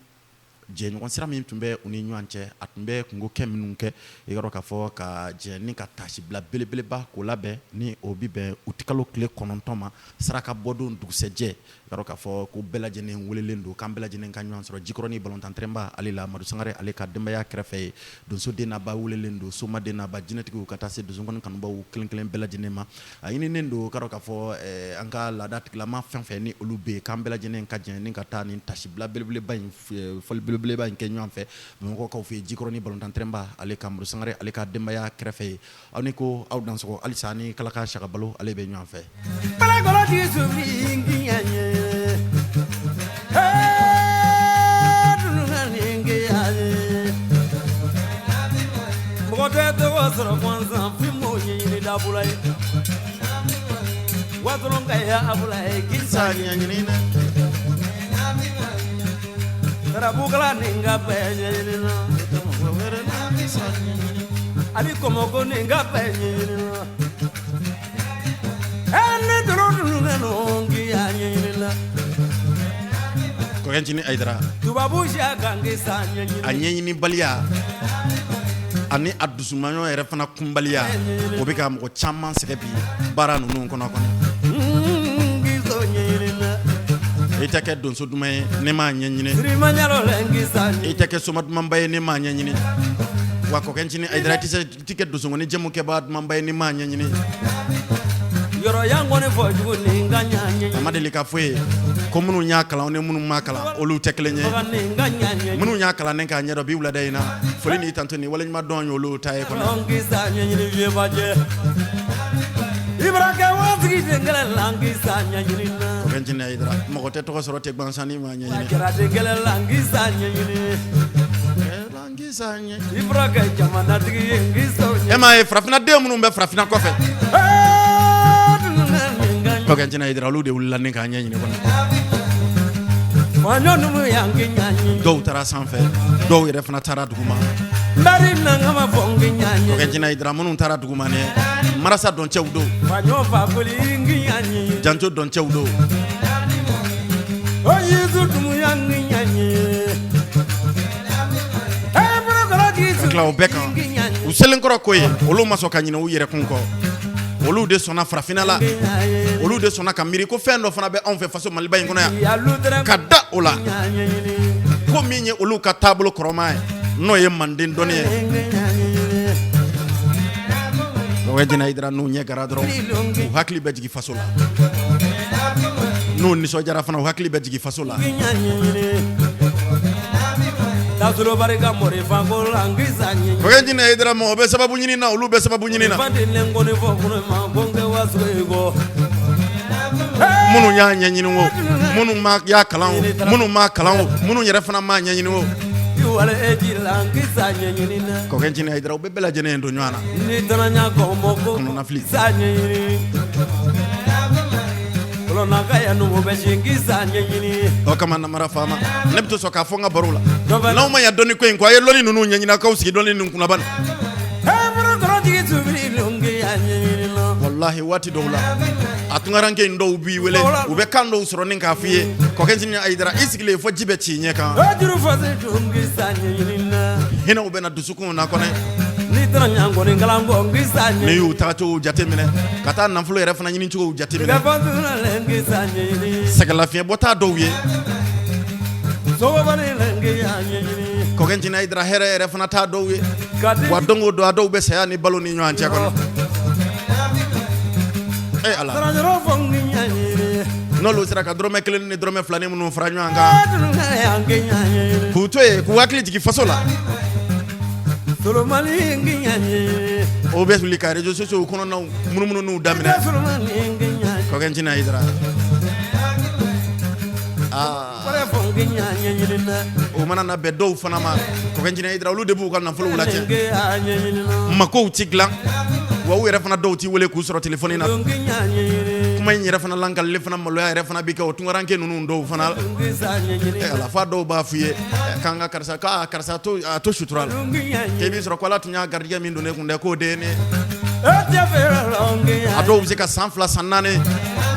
jɛɲɔgɔn sira min tun bɛ u ni ɲɔgɔn cɛ, a tun bɛ kunko kɛ minnu kɛ, i ka dɔn k'a fɔ ka jɛ ni ka tasibila belebeleba k'o labɛn, ni o bɛ bɛn uti kalo tile 9 ma, saraka bɔdon dugusɛjɛ. I ka dɔn k'a fɔ ko bɛɛ lajɛlen welelen don, k'an bɛɛ lajɛlen ka ɲɔgɔn sɔrɔ Jikɔrɔni balontan terrain ba ale la, Madu Sangare ale ka denbaya kɛrɛfɛ ye. Donsoden n'a ba welelen don, somaden n'a ba, jinɛtigiw, ka taa se donsonkɔni kanubaw kelen kelen bɛɛ lajɛlen ma. A ɲininen don, ka dɔn k'a fɔ an ka laada tigilama fɛn fɛn ni olu bɛ yen, k'an bɛɛ lajɛlen ka jɛ ni ka taa nin tasibila belebeleba in, fɔli belebeleba in kɛ ɲɔgɔn fɛ Bamakɔkaw fɛ yen, Jikɔrɔni balontan terrain ba ale kan, Madu Sangare ale ka denbaya kɛrɛfɛ ye. Aw ni ko aw dansɔgɔ halisa ni Kalaka Saka Balo ale bɛ ɲɔgɔn fɛ. Mɔgɔ tɛ tɔgɔ sɔrɔ gansan f'i m'o ɲɛɲini dabula ye watɔrɔ ka ya abula ye kisa ɲɛɲini dɛ tarabukala nin ka bɛɛ ɲɛɲini na ali kɔmɔko nin ka bɛɛ ɲɛɲini na ne dɔrɔn dunu k'i y'a ɲɛɲini na. Kɔkɛncinin Ayidara. Tubabu siya kan k'i sa ɲɛɲini. A ɲɛɲinibaliya ani a dusumaɲɔ yɛrɛ fana kunbaliya, o bɛ ka mɔgɔ caman sɛgɛn bi baara ninnu kɔnɔ kɔnɔ. I tɛ kɛ donso duman ye n'i m'a ɲɛɲini, i tɛ kɛ soma dumanba ye n'i m'a ɲɛɲini, wa Kɔkɛncinin Ayidara, i tɛ kɛ donsonkɔni jɛmukɛbaa dumanba ye n'i m'a ɲɛɲini. Yɔrɔ kɔni fɔ jugu ni ka ɲa. A ma deli ka fɔ ye ko minnu y'a kalan ni minnu m'a kalan, olu tɛ kelen ye. Minnu y'a kalan ni k'a ɲɛdɔn, bi wulada in na, foli ni tanto ni waleɲuman dɔn ye olu ta ye kɔnɔ. Kɔkɛncinin Ayidara, mɔgɔ tɛ tɔgɔ sɔrɔ tɛ gansan n'i m'a ɲɛɲini. E m'a ye farafinna den minnu bɛ farafinna kɔfɛ, Kɔkɛncinin Ayidara, olu de wulila ni k'a ɲɛɲini kɔnɔ. Dɔw taara sanfɛ, dɔw yɛrɛ fana taara duguma. Kɔkɛncinin Ayidara, minnu taara duguma ne, marasa dɔncɛw don, janjo dɔncɛw don. Ka tila o bɛɛ kan, u selenkɔrɔ ko ye, olu ma sɔn ka ɲinɛ u yɛrɛkun kɔ. Olu de sɔnna farafinna la, olu de sɔnna ka miiri ko fɛn dɔ fana bɛ anw fɛ faso Maliba in kɔnɔ yan, ka da o la ko min ye olu ka taabolo kɔrɔma ye, n'o ye manden dɔnni ye. Kɔkɛncinin Ayidara, n'u ɲɛ gara dɔrɔn, u hakili bɛ jigin faso la. N'u nisɔndiyara fana, u hakili bɛ jigin faso la. Kɔkɛncinin Ayidara, mɔgɔ bɛ sababu ɲini na, olu bɛ sababu ɲini na. Minnu y'a ɲɛɲini o, minnu ma y'a kalan o, minnu m'a kalan o, minnu yɛrɛ fana m'a ɲɛɲini o, Kɔkɛncinin Ayidara, u bɛ bɛɛ lajɛlen don ɲɔgɔn na. Kɔnɔnafili. O kama, namara faama, ne bɛ to sɔn k'a fɔ n ka baro la, n'aw ma ɲa dɔnni ko in kɔ, a ye lɔnni ninnu ɲɛɲini, a k'aw sigi dɔnni ninnu kunna bani. Walahi, waati dɔw la, a tunkaranke in dɔw b'i wele, u bɛ kan dɔw sɔrɔ ni k'a f'i ye. Kɔkɛncinin Ayidara, i sigilen fɔ ji bɛ ci i ɲɛ kan, hinɛw bɛ na dusukun na kɔnɛ. N'i y'u tagacogo jateminɛ, ka taa nafolo yɛrɛ fana ɲinicogo jateminɛ, sɛgɛlafiɲɛbɔta dɔw ye, Kɔkɛncinin Ayidara, hɛrɛ yɛrɛ fana t'a dɔw ye. Wa don o don, a dɔw bɛ saya ni balo ni ɲɔgɔn cɛ kɔnɔ. Ee Ala! N'olu sera ka dɔrɔmɛ kelen ni dɔrɔmɛ fila minnu fara ɲɔgɔn kan k'u to yen k'u hakili jigin faso la, o bɛ wuli ka réseaux sociaux kɔnɔnaw munumunuw daminɛ. Kɔkɛ Ncinin Hayidara, aa, o mana na bɛn dɔw fana ma, Kɔkɛ Ncinin Hayidara, olu de b'u ka nafolow lacɛn, makow ti dilan wa, u yɛrɛ fana dɔw ti wele k'u sɔrɔ telefɔni na. Kuma in yɛrɛ fana lankalili fana, maloya yɛrɛ fana bi kɛ o tunkaranke ninnu dɔw fana ala fa. Dɔw b'a f'i ye k'an ka karisa, k'a karisa to a to sutura la, k'e b'i sɔrɔ ko Ala tun y'a garijɛgɛ min don ne kun dɛ, k'o de ye ne. A dɔw bɛ se ka san 2, san 4,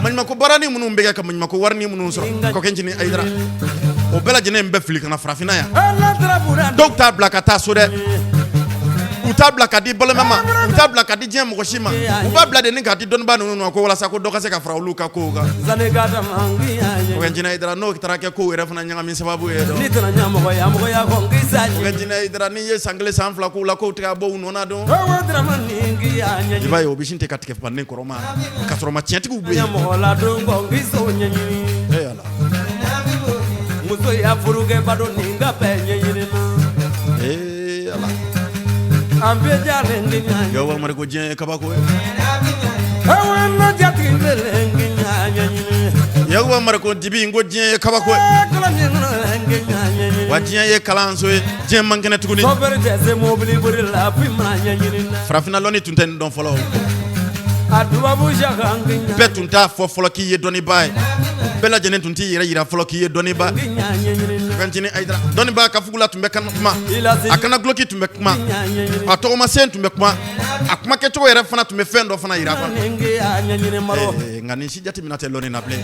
maɲumako baaranin minnu bɛ kɛ ka maɲumako warinin minnu sɔrɔ, Kɔkɛ Ncinin Hayidara, o bɛɛ lajɛlen bɛ fili ka na farafinna yan. Dɔw t'a bila ka taa so dɛ, u t'a bila ka di balima ma, u t'a bila ka di diɲɛ mɔgɔ si ma, u b'a bila de ni k'a di dɔnnibaa ninnu ma, ko walasa ko dɔ ka se ka fara olu ka kow kan. Kɔkɛ Ncinin Hayidara, n'o taara kɛ kow yɛrɛ fana ɲagami sababu ye dɔn. Kɔkɛ Ncinin Hayidara, n'i ye san 1, san 2 k'u la, kow tɛ ka bɔ u nɔ na dɔn, i b'a ye o bɛ sin tɛ ka tigɛ fanden kɔrɔ ma ka sɔrɔ ma tiɲɛtigiw bɛ yen. Ee Ala, muso ya furukɛ bado nin ka bɛɛ ɲɛɲini na. Ee Ala, an bɛ jalen di ɲa. Yakuba Mariko, diɲɛ ye kabako ye. Awa na jatigi bɛlɛn ki ɲa ɲɛɲini. Yakuba Mariko Dibi, n ko diɲɛ ye kabako ye. Kɔlɔ min kɔnɔ ki ɲa ɲɛɲini. Wa diɲɛ ye kalanso ye, diɲɛ man kɛnɛ tuguni. Sɔfɛri tɛ se mobili boli la f'i mana ɲɛɲini na. Farafinna lɔnni tun tɛ nin dɔn fɔlɔ. A dubabu saka ki ɲa. Bɛɛ tun t'a fɔ fɔlɔ k'i ye dɔnnibaa ye, bɛɛ lajɛlen tun t'i yɛrɛ yira fɔlɔ k'i ye dɔnnibaa. Ki ɲa ɲɛɲini na. Kɔkɛ Ncinin Hayidara, dɔnnibaa ka fugula tun bɛ kan kuma, a kana duloki tun bɛ kuma, Ɲa ɲɛɲini. a tɔgɔmasen tun bɛ kuma, a kumakɛcogo yɛrɛ fana tun bɛ fɛn dɔ fana yira kɔnɔ. Nin ki ɲa ɲɛɲini maro. Nka nin si jateminɛ tɛ lɔnni na bilen.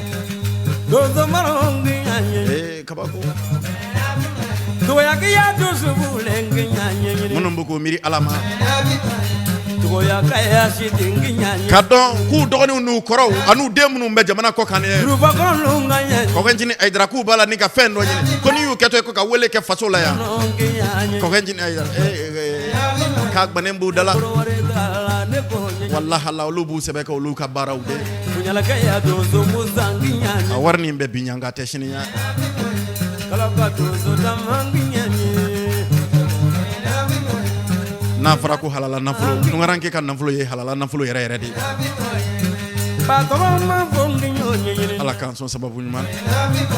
Donso maro ki ɲa ɲɛɲini. Ee, kabako. Togoya ki ya dusu bulen ki ɲa ɲɛɲini. Minnu bɛ k'o miiri Ala ma Togoya ka ya si den ki ɲa ɲɛɲini. ka dɔn k'u dɔgɔninw n'u kɔrɔw an'u den minnu bɛ jamana kɔ kan ye, Juruba kɔnɔ ka ɲɛ. Kɔkɛ Ncinin Hayidara, k'u b'a la ni ka fɛn dɔ ɲini, ko n'i y'u kɛtɔ ye ko ka wele kɛ faso la yan, Ki ɲa ɲɛɲini. Kɔkɛ Ncinin Hayidara, ee, k'a gbannen b'u da la. Walahala, olu b'u sɛbɛ kɛ olu ka baaraw de. Kunyalakɛ donso musa ki ɲa. A wari nin bɛ bi ɲa, nka a tɛ sini ɲa. Kalaka donso dama ki ɲa. N'a fɔra ko halala nafolo, tunkaranke ka nafolo ye halala nafolo yɛrɛ yɛrɛ de ye. Ba tɔgɔ ma fɔ ki ɲɔ ɲɛɲini. Ala k'an sɔn sababu ɲuman,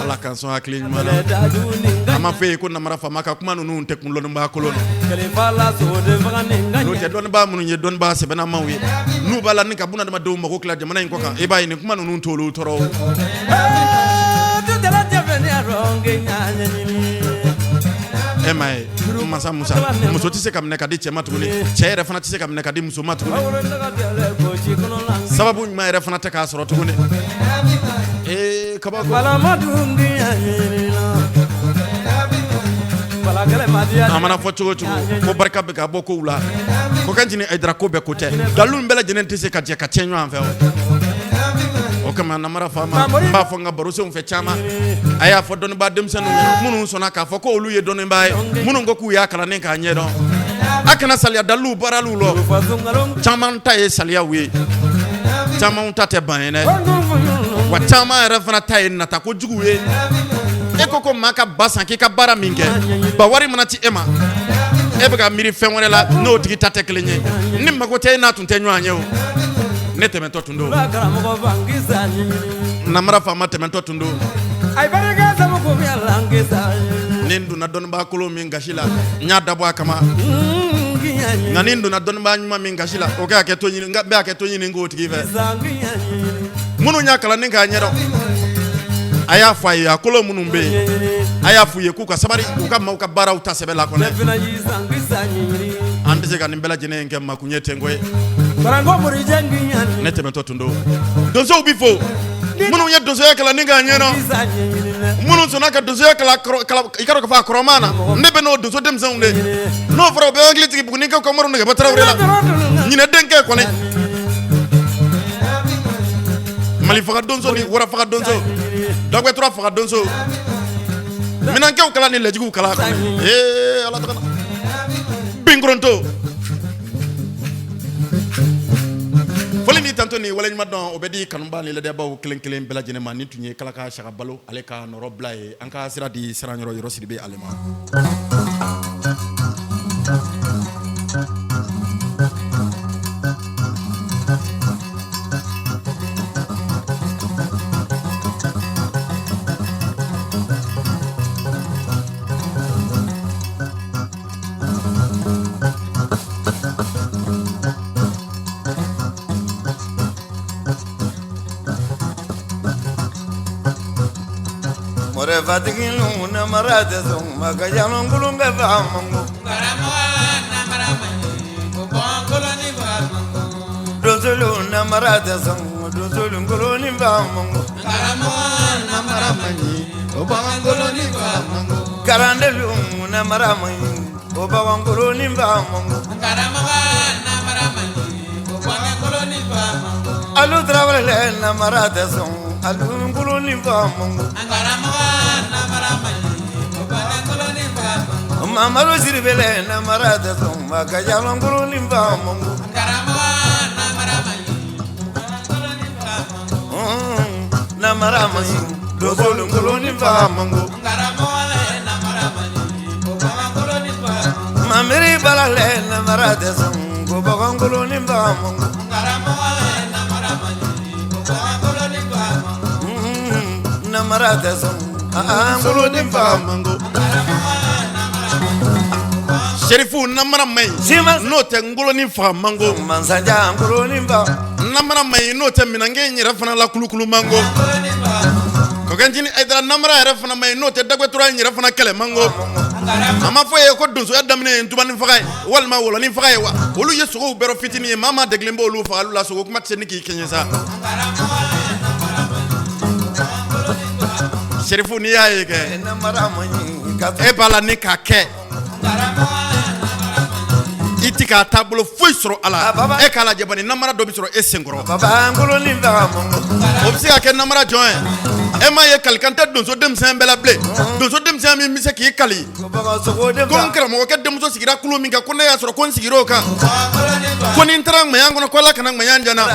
Ala k'an sɔn hakili ɲuman na. Daju ni An ma fɛ yen ko namara faama ka kuma ninnu tɛ kun lɔnnibaa kolon na. Kɛlɛfa la sogoden faga ni ka N'o tɛ, ɲɛ. dɔnnibaa minnu ye dɔnnibaa sɛbɛnnamaw ye, n'u b'a la ni ka bunadamadenw mago tila jamana in kɔ kan, i b'a ye nin kuma ninnu t'olu tɔɔrɔ o. Dutɛla jɛfɛ ni a dɔn ki ɲa ɲɛɲini. E ma ye, masa Musa, muso tɛ se ka minɛ ka di cɛ ma tuguni, cɛ yɛrɛ fana tɛ se ka minɛ ka di muso ma tuguni. Bawolo daga tɛlɛ gosi kɔnɔ la. Sababu ɲuman yɛrɛ fana tɛ k'a sɔrɔ tuguni. Ee, kabako. Balama dun ki ɲa ɲɛɲini la. Balakɛlɛ ma diya. A mana fɔ cogo o cogo ko barika bɛ ka bɔ kow la, Kɔkɛ Ncinin Hayidara, ko bɛɛ ko tɛ, dalu bɛɛ lajɛlen tɛ se ka jɛ ka tiɲɛ ɲɔgɔn fɛ. O kama, namara faama, n b'a fɔ n ka barosenw fɛ caman, a y'a fɔ dɔnnibaa denmisɛnninw ye minnu sɔnna k'a fɔ ko olu ye dɔnnibaa ye, minnu ko k'u y'a kalannen k'a ɲɛdɔn, a kana saliya daliluw baaraliw lɔ. Caman ta ye saliyaw ye, caman ta tɛ ban ye dɛ, wa caman yɛrɛ fana ta ye nata kojugu ye. E ko maa ka ba san k'i ka baara min kɛ, ba wari mana ci e ma, e bɛ ka miiri fɛn wɛrɛ la n'o tigi ta tɛ kelen ye. Ni mago tɛ e n'a tun tɛ ɲɔgɔn ye o. Ne tɛmɛtɔ tun don, namara faama tɛmɛtɔ tun don. Ni n donna dɔnnibaa kolon min gasi la, n y'a dabɔ a kama, nka ni n donna dɔnnibaa ɲuman min gasi la, o kɛ hakɛ to ɲini, n bɛ hakɛ to ɲini k'o tigi fɛ. Minnu y'a kalan ni k'a ɲɛdɔn, a y'a fɔ a ye, a kolon minnu bɛ yen, a y'a f'u ye k'u ka sabali, u ka maaw ka baaraw ta sɛbɛ la kɔnɔ. An tɛ se ka nin bɛɛ lajɛlen kɛ makun ye ten koyi. Ne tɛmɛtɔ tun don. Donsow bi fo, minnu ye donsoya kalan ni k'a ɲɛdɔn, minnu sɔnna ka donsoya kalan i ka dɔn k'a fɔ a kɔrɔman na, ne bɛ n'o donso denmisɛnw de, n'o fɔra u bɛ hakili jigin Bugunikɛ Kamaru Nɛgɛba Tarawele la, ɲinɛ denkɛ kɔni, Mali faga donso ni wara faga donso, Dagwɛtura faga donso, minankɛw kala ni lɛjuguw kala kɔni. Ee Ala tɔgɔ na binkoronto, foli ni tanto ni wale. waleɲuman dɔn o bɛ di kanuba ni ladiyabaaw kelen kelen bɛɛ lajɛlen ma. Nin tun ye Kalaka Saka Balo ale ka nɔrɔbila ye. An ka sira di Siranyɔrɔ Yɔrɔ Sidibe ale ma. Fatigi namara tɛ sɔn ma ka jalonkolon bɛ fa mango. Donsolu namara tɛ sɔn donsolonkolon fa mango. Kalanden namara man ɲi o bagankolon fa mango. Alu tarawele namara tɛ sɔn alu fa mango. Mamadu Sidibe namara tɛ sɔn ma ka jalonkolon fa mango. Namara man ɲi donsolonkolon fa mango. Mamiri balale namara tɛ sɔn ko bagankolon fa mango. Namara tɛ sɔn an fa mango. Serifu namara man ɲi n'o tɛ ngolonin faga mango. Masajan ngolonin fa. Namara man ɲi n'o tɛ minɛnkɛ in yɛrɛ fana la kulukulu mango. Kɔkɛncinin Ayidara namara yɛrɛ fana man ɲi n'o tɛ dagɛtura in yɛrɛ fana kɛlɛ mango. A ma fɔ ye ko donsoya daminɛ ye ntubanin faga ye walima wɔlɔnin faga ye wa? Olu ye sogow bɛrɛ fitinin ye, maa maa degelen b'olu fagali la, sogo kuma tɛ se ni k'i kɛɲɛ sa. Serifu n'i y'a ye kɛ e b'a la ni k'a kɛ i ti k'a taabolo foyi sɔrɔ a la. E k'a lajɛ bani, namara dɔ bɛ sɔrɔ e senkɔrɔ, o bɛ se ka kɛ namara jɔn ye? E m'a ye kalikan tɛ donso denmisɛn bɛɛ la bilen. Donso denmisɛn min bɛ se k'i kali ko n karamɔgɔkɛ denmuso sigira kulu min kan, ko ne y'a sɔrɔ ko n sigira o kan, ko ni n taara ŋmaɲan kɔnɔ ko Ala kana ŋmaɲan diya n na.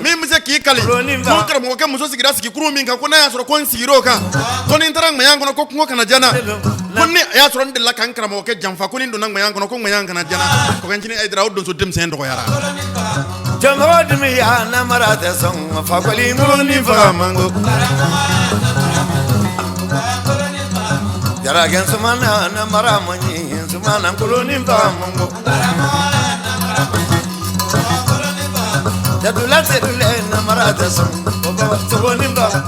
Min bɛ se k'i kali ko n karamɔgɔkɛ muso sigira sigikuru min kan, ko ne y'a sɔrɔ ko n sigira o kan, ko ni n taara ŋmaɲan kɔnɔ ko kungo kana diya n na, ko ni a y'a sɔrɔ n delila ka n karamɔgɔkɛ janfa, ko ni n donna ŋmaɲan kɔnɔ ko ŋmaɲan kana diya n na. Kɔkɛncinin Ayidara, o donso denmisɛn dɔgɔyara. Cɛmɔgɔ dimi ya namara tɛ sɔn fakɔli ngolonin faga mango. Jarakɛ sumana namara man ɲi sumana ngolonin faga mango. Jadula sedule namara tɛ sɔn o baba sogonin faga.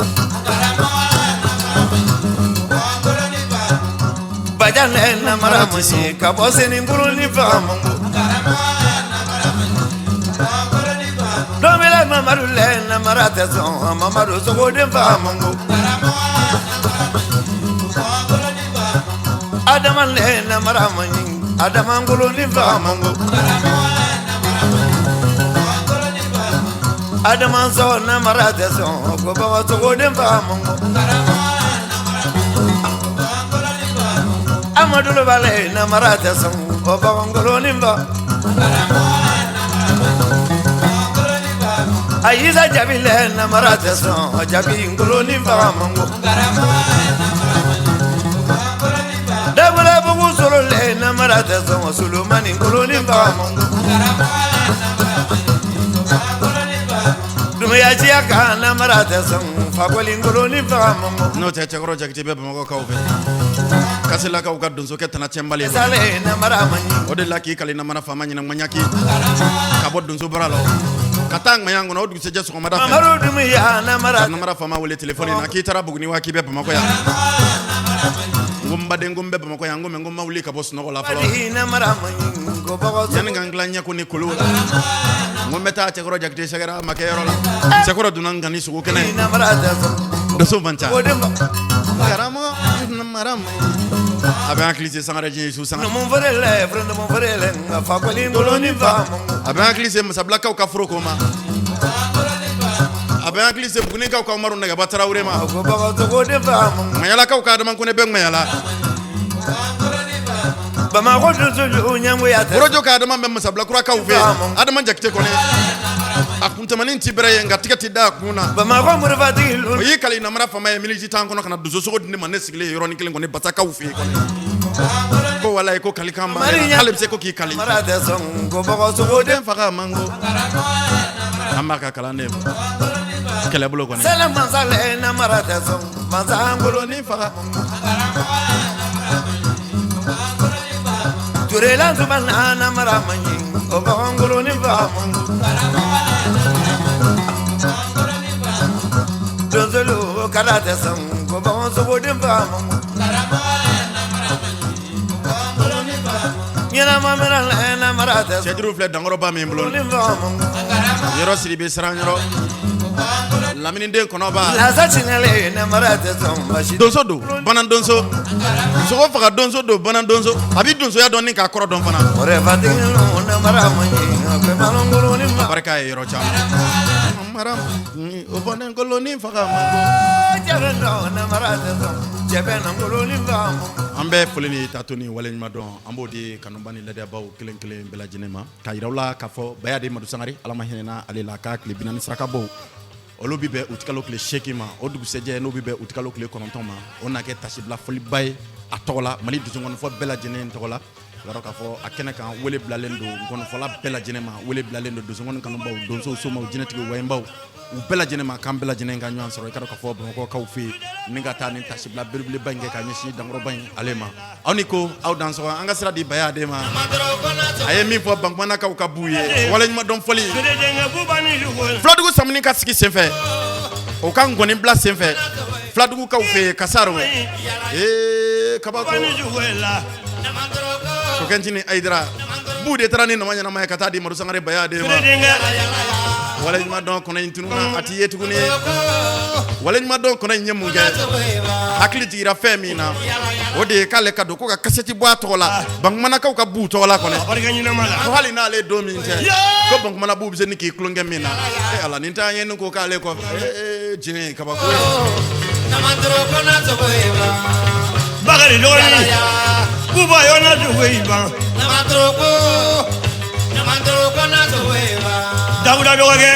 Bajanɛ namara man ɲi ka bɔ seni ngolonin faga mango. Domila Mamadu lɛ namara tɛ sɔn Mamadu sogoden faga mango. Adama lɛ namara man ɲi Adama ngolonin faga mango. Adama sɔn namara tɛ sɔn ko baba sogoden faga mango. Amadu balɛ namara tɛ sɔn o baba ngolonin faga. Ayisa Jabi lɛ namara tɛ sɔn Jabi ngolonin faga mango. Dabulabugu solo lɛ namara tɛ sɔn Solomani ngolonin faga mango. Dumuya siya ka namara tɛ sɔn Fakɔli ngolonin faga mango. N'o tɛ Cɛkɔrɔ Jakite bɛ Bamakɔkaw fɛ, Kaselakaw ka donsokɛ tana cɛnbali Sale namara man ɲi. O de la k'i kali namara faama ɲɛna ŋmaɲaki ka bɔ donso bara la ka taa ŋmaɲan kɔnɔ o dugusɛjɛ sɔgɔmada fɛ. Mamadu Dumuya namara. Ka namara faama wele telefɔni na k'i taara Buguni wa k'i bɛ Bamakɔ yan. N ko n baden, ko n bɛ Bamakɔ yan, n ko mɛ n ko n ma wuli ka bɔ sunɔgɔ la fɔlɔ. Yanni ka n tila ɲɛko ni kolo la, n ko n bɛ taa Cɛkɔrɔ Jakite sɛgɛrɛ a ma kɛ yɔrɔ la. Cɛkɔrɔ donna n kan ni sogo kɛnɛ ye. Donso man ca. Karamɔgɔ namara man ɲi. A bɛ hakili se Sangare Diɲɛ Isu Sangare. A bɛ hakili se Masabilakaw ka foroko ma. A bɛ hakili se Bugunikaw ka Umaru Nɛgɛba Tarawele ma. Ŋmaɲalakaw ka Adama Kone bɛ Ŋmaɲala. Bamakɔ donso ɲɛngoya tɛ. Worojo ka Adama bɛ Masabilakurakaw fɛ yen. Adama Jakite kɔni. A kuntamanin ti bɛrɛ ye, nka tigɛ ti da a kun na. Bamakɔ morifatigi. O y'i kali namara fama ye, miliji t'an kɔnɔ ka na donsosogo di ne ma, ne sigilen yɔrɔnin kelen kɔni basakaw fɛ yen kɔni. Ko walayi, ko kalikan b'a la, k'ale bɛ se ko k'i kali. Mara tɛ sɔn ko bɔgɔsogo. Den faga man go, an b'a ka kalan de kɛlɛbolo kɔni. Sɛlɛ mansale na mara tɛ sɔn mansa. Ni faga. Turela tuma na mara man ɲi o bagangolonin faga man go. Donsolu kala tɛ sɔn ko bagansogoden faga man go. Ɲɛnama minɛ na mara tɛ sɔn. Cɛjuru filɛ dankɔrɔba min bolo. Ni faga man go. Yɔrɔ siri bɛ siran yɔrɔ laminiden kɔnɔba. Lasa sinalen na mara tɛ sɔn basi. Donso don, bana donso, sogo faga donso don, bana donso, a bɛ donsoya dɔn ni k'a kɔrɔ dɔn fana. Morifatigi na mara man ɲi a bɛ bagangolonin faga. Barika ye yɔrɔ caman mara o fana kolonin faga man go. Cɛbɛ nɔ na mara tɛ sɔn cɛbɛ nangolonin faga man go. An bɛ foli ni tato ni waleɲuman dɔn, an b'o di kanuba ni ladiyabaw kelen kelen bɛɛ lajɛlen ma, k'a yira u la k'a fɔ Bayadi Madu Sangare, Ala ma hinɛna ale la, k'a tile 40 saraka bɔ, olu bɛ bɛn utikalo tile 8 ma. O dugusɛjɛ n'o bɛ bɛn utikalo tile 9 ma, o na kɛ tasibila foliba ye a tɔgɔ la, Mali donsokɔnifɔ bɛɛ lajɛlen tɔgɔ la. I b'a dɔn k'a fɔ a kɛnɛ kan, wele bilalen don nkɔnifɔla bɛɛ lajɛlen ma, wele bilalen don donsokɔni kanubaw, donsow, somaw, jinɛtigiw, wayinbaw, u bɛɛ lajɛlen ma, k'an bɛɛ lajɛlen ka ɲɔgɔn sɔrɔ, i ka dɔn k'a fɔ Bamakɔkaw fɛ yen, ni ka taa ni tasibila belebeleba in kɛ ka ɲɛsin dankɔrɔba in ale ma. Aw ni ko aw dansɔgɔ. An ka sira di Baya den ma, a ye min fɔ Bankumanakaw ka b'u ye waleɲuman dɔn fɔli. Filadugu Samuni ka sigi senfɛ, o ka ngɔni bila senfɛ Filadugukaw fɛ yen, Kasaro ee kabako Kokɛntini Ayidara b'u de taara ni nama ɲɛnama ye ka taa di Madu Sangare Baya den ma. Waleɲuman dɔn kɔnɔ in tununa, a t'i ye tuguni. Waleɲuman dɔn kɔnɔ in ye mun kɛ? Hakili jigira fɛn min na, o de ye k'ale ka don ko ka kasɛti bɔ a tɔgɔ la, Bankumanakaw ka b'u tɔgɔ la kɔnɔ, ko hali n'ale don min tɛ, ko Bankumana b'u bɛ se ni k'i tulonkɛ min na. E Ala, nin t'an ye, ni ko k'ale kɔfɛ ee diɲɛ ye kabako ye. Bakari dɔgɔnin Buba yɔrɔ dugu i ban. Dawuda dɔgɔkɛ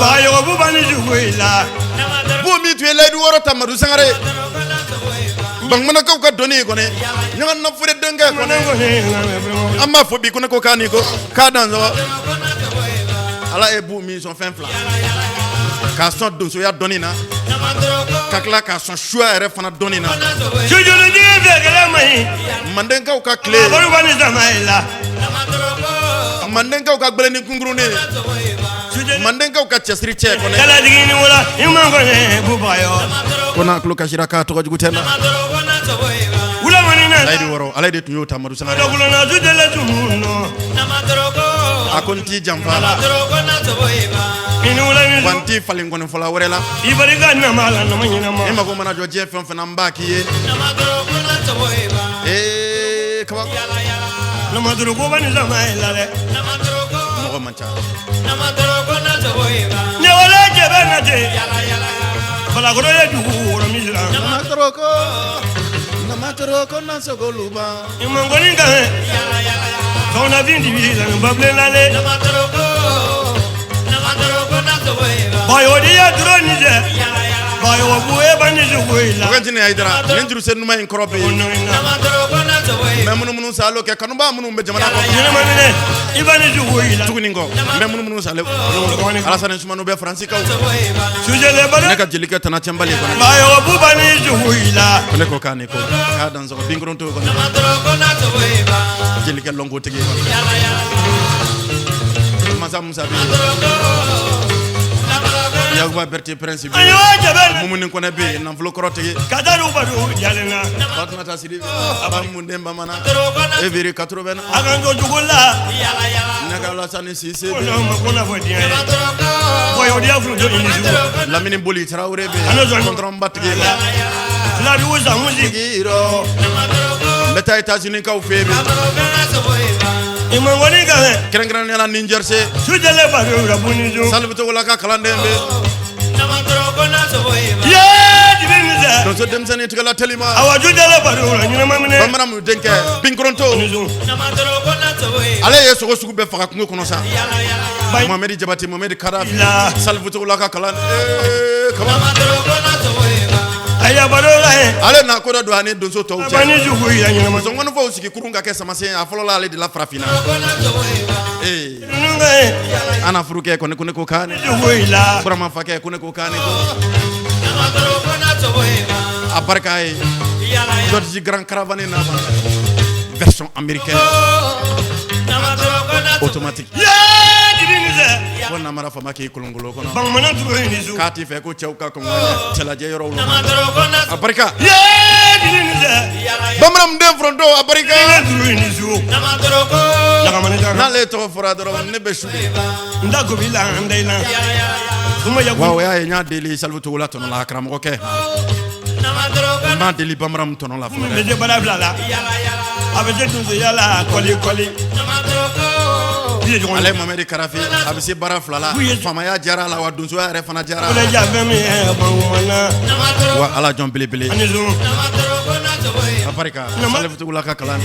Bagayogo Buba ni dugu i la. Bu min tun ye layidu 6 ta Madu Sangare, Bankumanakaw ka dɔnni kɔni, ɲɔgɔn nafure denkɛ kɔni, an b'a fɔ bi ko ne ko k'a ni ko k'a dansɔgɔ. Ala ye bu min sɔn fɛn fila, k'a sɔn donsoya dɔnni na, ka tila k'a sɔn suya yɛrɛ fana dɔnni na. Sujurutigi fɛ kɛlɛ man ɲi. Mandenkaw ka tile. Baruba ni sama i la. Mandenkaw ka gbɛlɛni kunkurunin, mandenkaw ka cɛsiri cɛ kɔnɛ. Kalatigi ni wula i man kɔnɛ Buba yɔ. Ko n'a tulo kasira k'a tɔgɔ jugu tɛ na. Wula mani na. Layidu 6, ale de tun y'o ta Madu Sangare. Dɔkulonna sujɛlɛ tumu nɔ. A ko n t'i janfa, I ni wula ni wa n t'i falen nkɔnifɔla wɛrɛ la. I barika nama la nama ɲɛnama. E mago mana jɔ diɲɛ fɛn o fɛn na, n b'a k'i ye. Ee kabako. Namadoro ni sama i la dɛ. Mɔgɔ man ca. Ne wale jɛbɛ na ten. Balakɔrɔ ye dugu wɔrɔ min siran. Namatoro namatoro ko nasogoluba. I man kɔni kan. Sɔgɔnafin dibi la babilen lale. Bayodi ya duro ni jɛ. Bayo buye ba ni jugu i la. Kokɛntini Ayidara, nin juruse numan in kɔrɔ bɛ yen, n bɛ munumunu salo kɛ kanubaa minnu bɛ jamana kɔnɔ. Ɲɛnama minɛ i ba ni jugu i la. Tuguni kɔ, n bɛ munumunu salo, Alasani Sumanu bɛ Faransikaw. Sujɛlɛ bana. Ne ka jelikɛ tana cɛnbali kɔnɔ. Bayo buba ni jugu i la. Ko ne ko k'a ni ko k'a dansɔgɔ binkoronto kɔnɔ, jelikɛ lɔnkotigi kɔnɔ, masa Musa bɛ yen, Yakuba Berete Prince bɛ An yen, y'o jɛbɛ. Mumuni Kɔnɛ bɛ yen, nafolo kɔrɔtigi. Ka taa n'u bado jalen na. Fatumata Sidibe, a mun den bamanan e 80. A kan to jugu la. Ne ka Alasani Sise Ko bɛ n'aw yen, ma ko n'a fɔ diɲɛ ye. Bayodi ya furu joli ni jugu. Lamini Boli Tarawele bɛ Ano yen, jɔn. kɔntɔrɔnbatigi kɔnɔ. Filadugu Samusi. Yɔrɔ n bɛ taa États-Unis kaw fɛ yen bi, I man kɔni kan. Kɛrɛnkɛrɛnnenya la New Jersey. Sujɛlɛ bado rabu ni ju. Salifu Togola ka kalanden bɛ Yee dibi ni sɛ. Donso denmisɛnnin tigɛla telima. Awa jujala baro la ɲɛnama minɛ. Bamanan denkɛ Binkoronto. Ale ye sogo sugu bɛɛ faga kungo kɔnɔ sa. Mohamɛdi Jabate, Mohamɛdi Kadafi, Salifu Togola ka kalan kaba. Aya baro la ye. Ale na ko dɔ don ani donso tɔw cɛ. Abani jugu ya ɲɛnama. Donso sigi kurun ka kɛ samasen a fɔlɔla ale de la farafinna. Ee. Ana furukɛ ko ne ko ne ko kan. Jugu la. Burama fakɛ ko ne ko kan ko. A barika ye. Dodge Grand Caravane na version américaine. Automatique. Ko namara fama k'i kolonkolon kɔnɔ. Bamanan turu ni su. K'a t'i fɛ ko cɛw ka kɔn cɛlajɛ yɔrɔw la. A barika. Bamanan den foronto a barika. Turu ni su. N'ale tɔgɔ fɔra dɔrɔn ne bɛ su. N da gobi la n da i la. Wa o y'a ye n y'a deli Salifu Togola tɔnɔ la karamɔgɔkɛ. N b'a deli Bamanan tɔnɔ la fɔlɔ. N bɛ se baara fila la. A bɛ se donsoya la kɔli kɔli. Ale Mamadi Karafe a bɛ se baara fila la, faamaya diyara a la wa donsoya yɛrɛ fana diyara a la. Wa ala jɔn belebele. A barika Salifu Togola ka kalan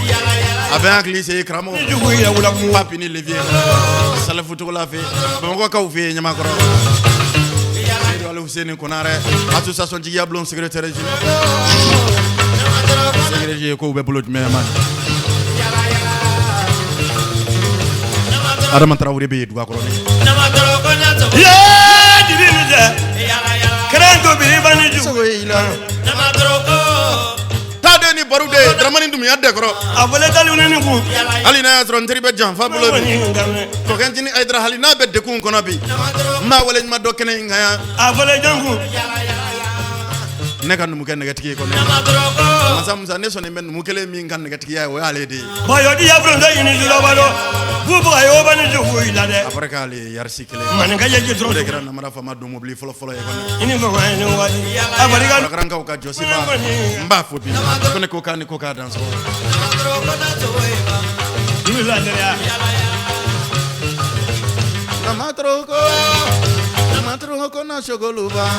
a bɛ hakili sigi karamɔgɔ Papi ni Levier Salifu Togola fɛ Bamakɔkaw fɛ yen Ɲamakɔrɔ. Seydou Alifuseni Konarɛ association Jigiya Bulon secrétaire général secrétaire kow bɛ bolo jumɛn ma. Adama Tarawele bɛ yen Dugakɔrɔnin. Taa den ni baro de Dramani Dumuya dɛkɔrɔ. Hali n'a y'a sɔrɔ n teri bɛ janfa bolo bi. Kɔkɛntini Hayidara hali n'a bɛ degun kɔnɔ bi. N b'a waleɲuman dɔn kɛnɛ in kan yan. Ne ka numukɛ nɛgɛtigi ye kɔnɔ. Masa Musa ne sɔnnen bɛ numu kelen min ka nɛgɛtigiya ye o y'ale de ye. A fɔra k'ale ye yarisi kelen. O de kɛra namara faama don mobili fɔlɔ fɔlɔ ye kɔni. Lakarankaw ka jɔsiba n b'a fo bi ko ne ko k'a ni ko k'a dan sɔgɔ. Namatroko, namatroko na sogoluba.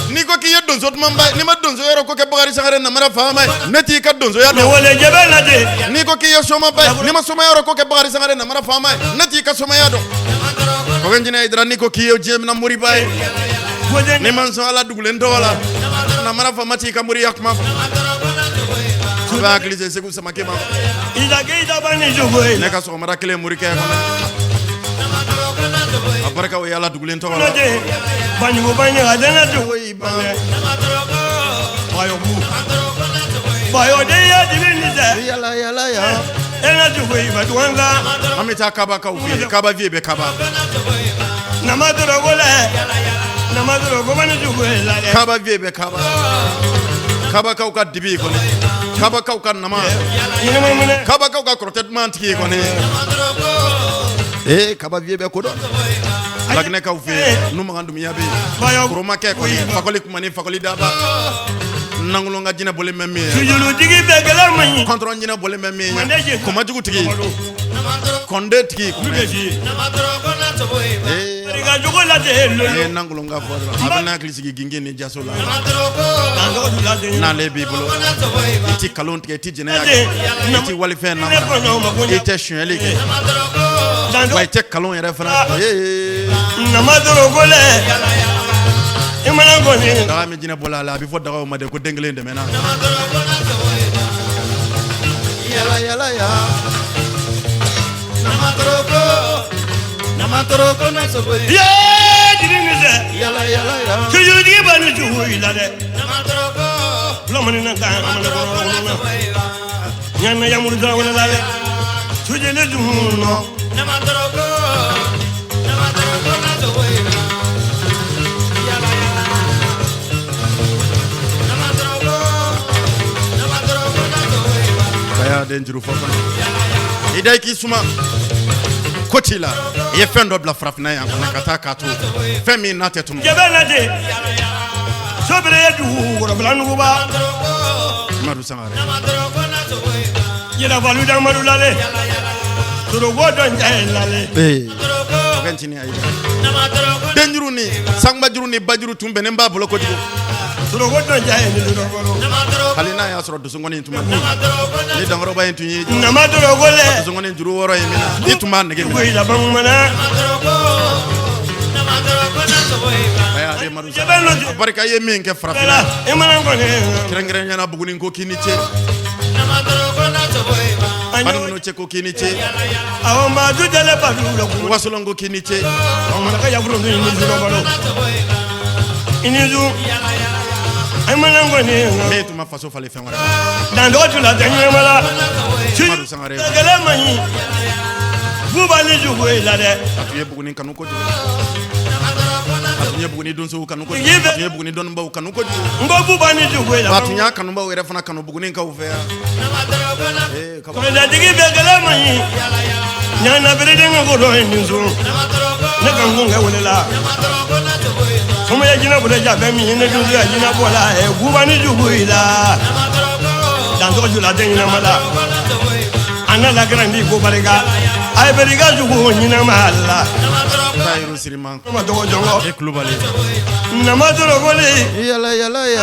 N'i ko k'i ye donso dumanba ye n'i ma donso yɔrɔ ko kɛ Bakari Sangare namara faama ye ne t'i ka donsoya dɔn. N'i ko k'i ye somaba ye n'i ma soma yɔrɔ ko kɛ Bakari Sangare namara faama ye ne t'i ka somaya dɔn. Kɔkɛ Hayidara n'i ko k'i ye diɲɛ minɛ moriba ye n'i ma sɔn Ala dugulen tɔgɔ la namara faama t'i ka moriya kuma fɔ. I b'a hakili se Segu Samakɛ ma. Ne ka sɔgɔmada kelen morikɛ kɔnɔ. A barika o ye Ala dugulen tɔgɔ la. An bɛ taa Kabakaw fɛ yen, Kaba vie bɛ Kaba. Kaba vie bɛ Kaba. Kabakaw ka dibi kɔni. Kabakaw ka nama. Kabakaw ka kɔrɔtɛ duman tigi kɔni. Ee Kaba vie bɛ ko dɔn. Laginɛkaw fɛ yen, Numakan Dumuya bɛ yen. Koromakɛ kɔni, Fakɔli Kumani, Fakɔli Daba. Nangolon ka jinɛ bɔlen bɛ min ye. Kɔntɔrɔn jinɛ bɔlen bɛ min ye. Kɔmajugu tigi. Kɔnde tigi. Ee Nangolon ka fɔ dɔrɔn a bɛ n'a hakili sigi gingin ni jaso la. N'ale b'i bolo i ti kalon tigɛ i ti jɛnɛya kɛ i ti walifɛn namara i tɛ sonyɛli kɛ wa i tɛ kalon yɛrɛ fana. Daga min jinɛ bɔla a la a bɛ fɔ dagaw ma de ko den kelen dɛmɛna. Yala yala ya. Yala yala ya. Kaya den juru fɔ kɔnɔ. I da i k'i suma. Ko t'i la. I ye fɛn dɔ bila farafinna yan kɔnɔ ka taa k'a to. Fɛn min n'a tɛ tunu. Madu Sangare. Ee. Kɔkɛ Ncinin Hayidara denjuru ni sanbajuru ni bajuru tun bɛnnen b'a bolo kojugu hali n'a y'a sɔrɔ donsokɔni tun ni dankɔrɔba in tun ye donsokɔni juru wɔɔrɔ in minɛ i tun b'a nege minɛ barika ye min kɛ farafinna kɛrɛnkɛrɛnya na Buguni ko k'i ni ce Banikɔnɔ cɛ ko k'i ni ce Wasolon ko k'i ni ce ne tun ma faso falen fɛn wɛrɛ Madu Sangare a tun ye Buguni kanu kojugu a tun ye Buguni donsow kanu kojugu a tun ye Buguni dɔnnibaw kanu kojugu a tun y'a kanubaw yɛrɛ fana kanu Bugunikaw fɛ yan ee kaba Tayiru Sirima e Kulubali yala yala ya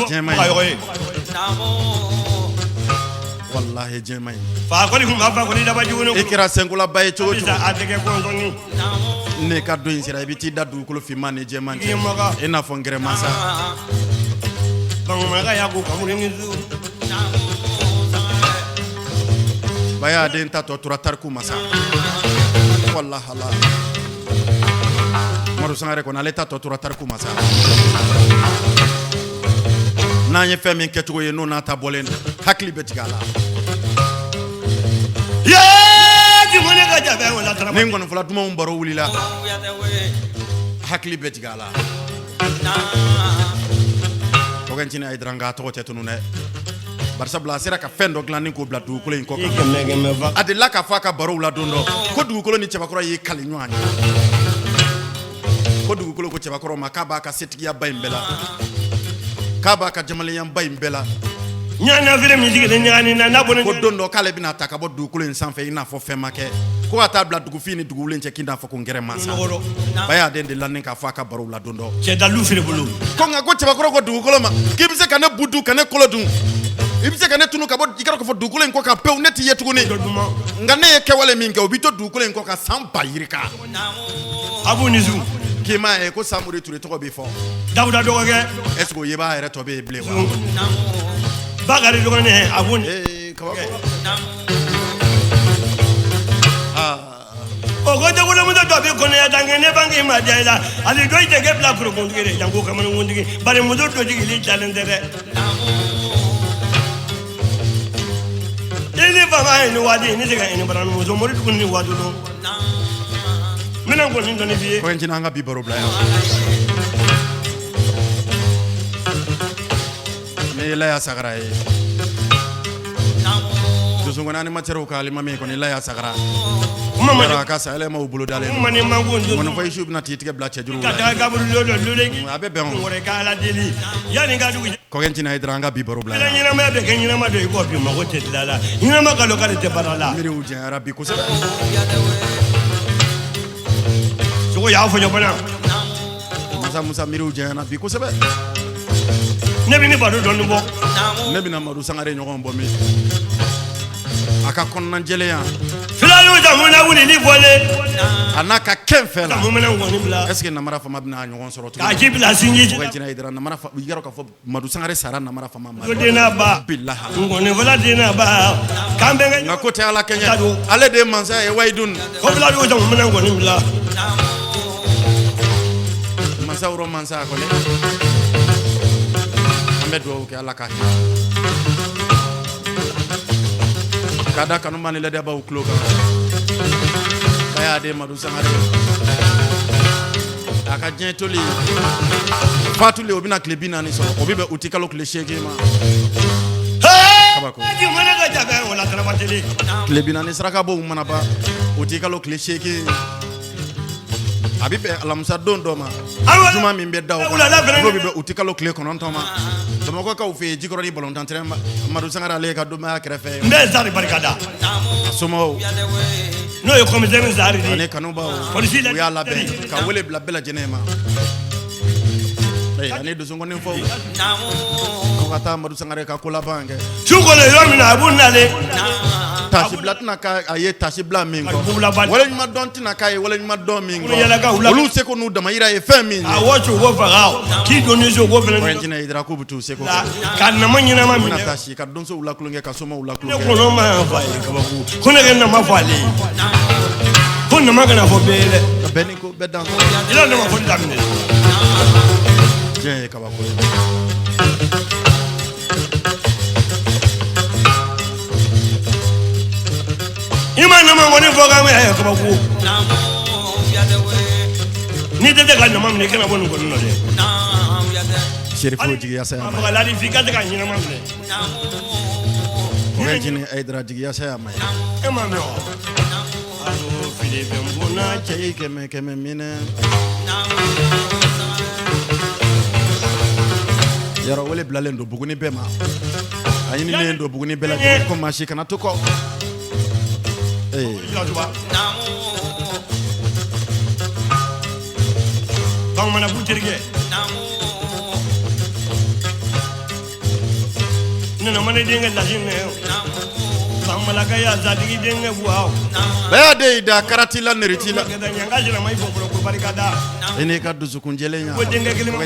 Diɲɛ walahi diɲɛ man ɲi Fa kɔni kun b'a fa kɔni daba jugu i kɛra senkolaba ye cogo cogo a tɛgɛ kɔntɔni ne ka don in sera i bɛ t'i da dugukolo finman ni jɛman I ye maga. cɛ i n'a fɔ n gɛrɛ masa Bankumaka y'a ko kaburu ni su baya den ta tɔ tora tariku masa walahala Madu Sangare kɔni ale ta tɔ tora tariku masa n'an ye fɛn min kɛcogo ye n'o n'a ta bɔlen don hakili bɛ jigin a la yee jumɛn ka jabɛ wala tara ni nkɔnifɔla dumanw baro wulila hakili bɛ jigin a la Kɔkɛ Ncinin Hayidara nka a tɔgɔ tɛ tunun dɛ barisabula a sera ka fɛn dɔ dilan ni k'o bila dugukolo in kɔ kan kɛmɛ kɛmɛ fa a delila k'a fɔ a ka barow la don dɔ ko dugukolo ni cɛbakɔrɔ y'i kali ɲɔgɔn ye ko dugukolo ko cɛbakɔrɔ ma k'a b'a ka setigiyaba in bɛɛ la k'a b'a ka jamalenyanba in bɛɛ la ɲana feere min sigilen ɲagani na n'a bɔra ko don dɔ k'ale bɛna ta ka bɔ dugukolo in sanfɛ i n'a fɔ fɛn ma kɛ ko ka taa bila dugufin ni duguwulen cɛ k'i n'a fɔ ko n gɛrɛ mansa ba y'a den delila ni k'a fɔ a ka barow la don dɔ cɛ dalu feere bolo ko nka ko cɛbakɔrɔ ko dugukolo ma k'i bɛ se ka ne bu dun ka ne kolo dun i bɛ se ka ne tunu ka bɔ i ka k'a fɔ dugukolo in kɔ kan pewu ne t'i ye tuguni nka ne ye kɛwale min kɛ o b'i to dugukolo in kɔ kan san ba yirika a b'u ni su k'i m'a ye ko Samori Ture tɔgɔ b'i fɔ Dawuda dɔgɔkɛ est ce que o ye b'a yɛrɛ tɔ bɛ yen bilen wa Bakari dɔgɔnin a b'u ni ee kabako o ko jagolomuso dɔ bɛ kɔnɔya dan kɛ ne bange ma diya i la ali dɔ i jɛgɛ bila kurukuntigi de janko kamalenkuntigi bari muso dɔ jigili jalen tɛ dɛ i ni fama ye ni waati ni se ka ɲini bara muso mori dugu ni waati don n bɛna nkɔni dɔɔni f'i ye Kɔkɛ Ncinin an ka bi baro bila yan ne ye Laya Sagara ye Donsokɔni animateur ka alimami kɔni Laya Sagara kuma ma yɔrɔ a ka sayɛlɛmaw bolo dalen kuma ni man ko n nkɔnifɔ isuw bɛna t'i tigɛ bila cɛjuru ka la taga kaburu lolo lolo a bɛ bɛn o wɛrɛ ka ala deli yanni ka dugu Kɔkɛ Ncinin Hayidara an ka bi baro bila Ala yan ɲɛnamaya bɛ kɛ ɲɛnama don i kɔ bi mago tɛ dilan la ɲɛnama ka dɔn k'ale tɛ baara la miiriw janyara bi kosɛbɛ sogo y'a fɔ ɲɔgɔn masa Musa miiriw janyana bi kosɛbɛ ne bɛ ni baro dɔɔni bɔ ne bɛna Madu Sangare ɲɔgɔn bɔ min a ka kɔnɔnajɛlenya filaninw jamu na wulili bɔlen a n'a ka kɛn fɛ la jamu bɛna nkɔni bila est ce que namara fama bɛna a ɲɔgɔn sɔrɔ k'a tuguni ji bila sinji Kɔkɛ Ncinin Hayidara namara fa i y'a dɔn k'a fɔ Madu Sangare sara namara fama ma ko den n'a ba bilaha nkɔni fɔla den n'a ba k'an bɛɛ kɛ nka ko tɛ ala kɛɲɛ ale de ye mansa ye wayidun ko filaninw jamu bɛna nkɔni bila mansa woro mansa kɔni an bɛ dugawu kɛ ala ka hinɛ K'a da kanuma ni ladabaw tulo kan. Bayaden Madu Sangare a ka diɲɛ toli fatuli o bɛna tile 40 sɔrɔ, o bɛ bɛn uti kalo tile 8 ma. Kabako. Tile 40 sarakabow mana ban uti kalo tile 8, a bɛ bɛn alamisa don dɔ ma, juma min bɛ da o kan, n'o bɛ bɛn uti kalo tile 9 ma, Bamakɔkaw fɛ yen, Jikɔrɔni balontan terrain, Madu Sangare ale ka denbaya kɛrɛfɛ. N bɛ Zari barika da. A somɔgɔw N'o ye commissaire Zari de ani kanubaw, Polisi u y'a labɛn ka wele bila bɛɛ lajɛlen ma. Ani donsokɔni fɔ ko ka taa Madu Sangare ka ko laban kɛ. Su kolen yɔrɔ min na, a b'u nalen. Tasibila tɛna k'a ye tasibila min kɔ, waleɲuman dɔn tɛna k'a ye waleɲuman dɔn min kɔ, olu seko n'u damayira ye fɛn min ye. A waati u b'o faga k'i don ni so ko fɛnɛ. Jinɛ Idara k'u bɛ t'u seko kɛ. Ka nama ɲɛnama minɛ. Ka taa si ka donsow lakulonkɛ, ka somaw lakulonkɛ. Ne kɔnɔ ma fa ye kabako ko ne ka nama fɔ ale ye, ko nama kana fɔ bɛɛ ye dɛ. Ka bɛɛ ni ko bɛɛ dan. I la nama fɔli daminɛ. Diɲɛ ye kabako ye. I ma nama kɔni fɔ ka mɛn kabako. N'i tɛ se ka nama minɛ, i kana bɔ nin kɔni na dɛ. Serifu jigiya saya ma. A faga ladi f'i ka se ka ɲɛnama minɛ. O jinɛ Ayidara jigiya saya ma ye. E ma mɛn wa? Alo fili bɛ n bonna. Cɛ ye kɛmɛ kɛmɛ minɛ. Yɔrɔ wele bilalen don Buguni bɛɛ ma. A ɲininen don Buguni bɛɛ lajɛlen ko maa si kana to kɔ. Ee. Bamanan k'u terikɛ. Nana mana denkɛ lasi minɛ. Bamalaka ya zadigi denkɛ buwa. Bɛɛ de y'i da karati la nɛriti la. Ɲanga yɛlɛma i bɔ bolo ko barika da. I n'i ka dusukun jɛlenya. Ko denkɛ kelen ma.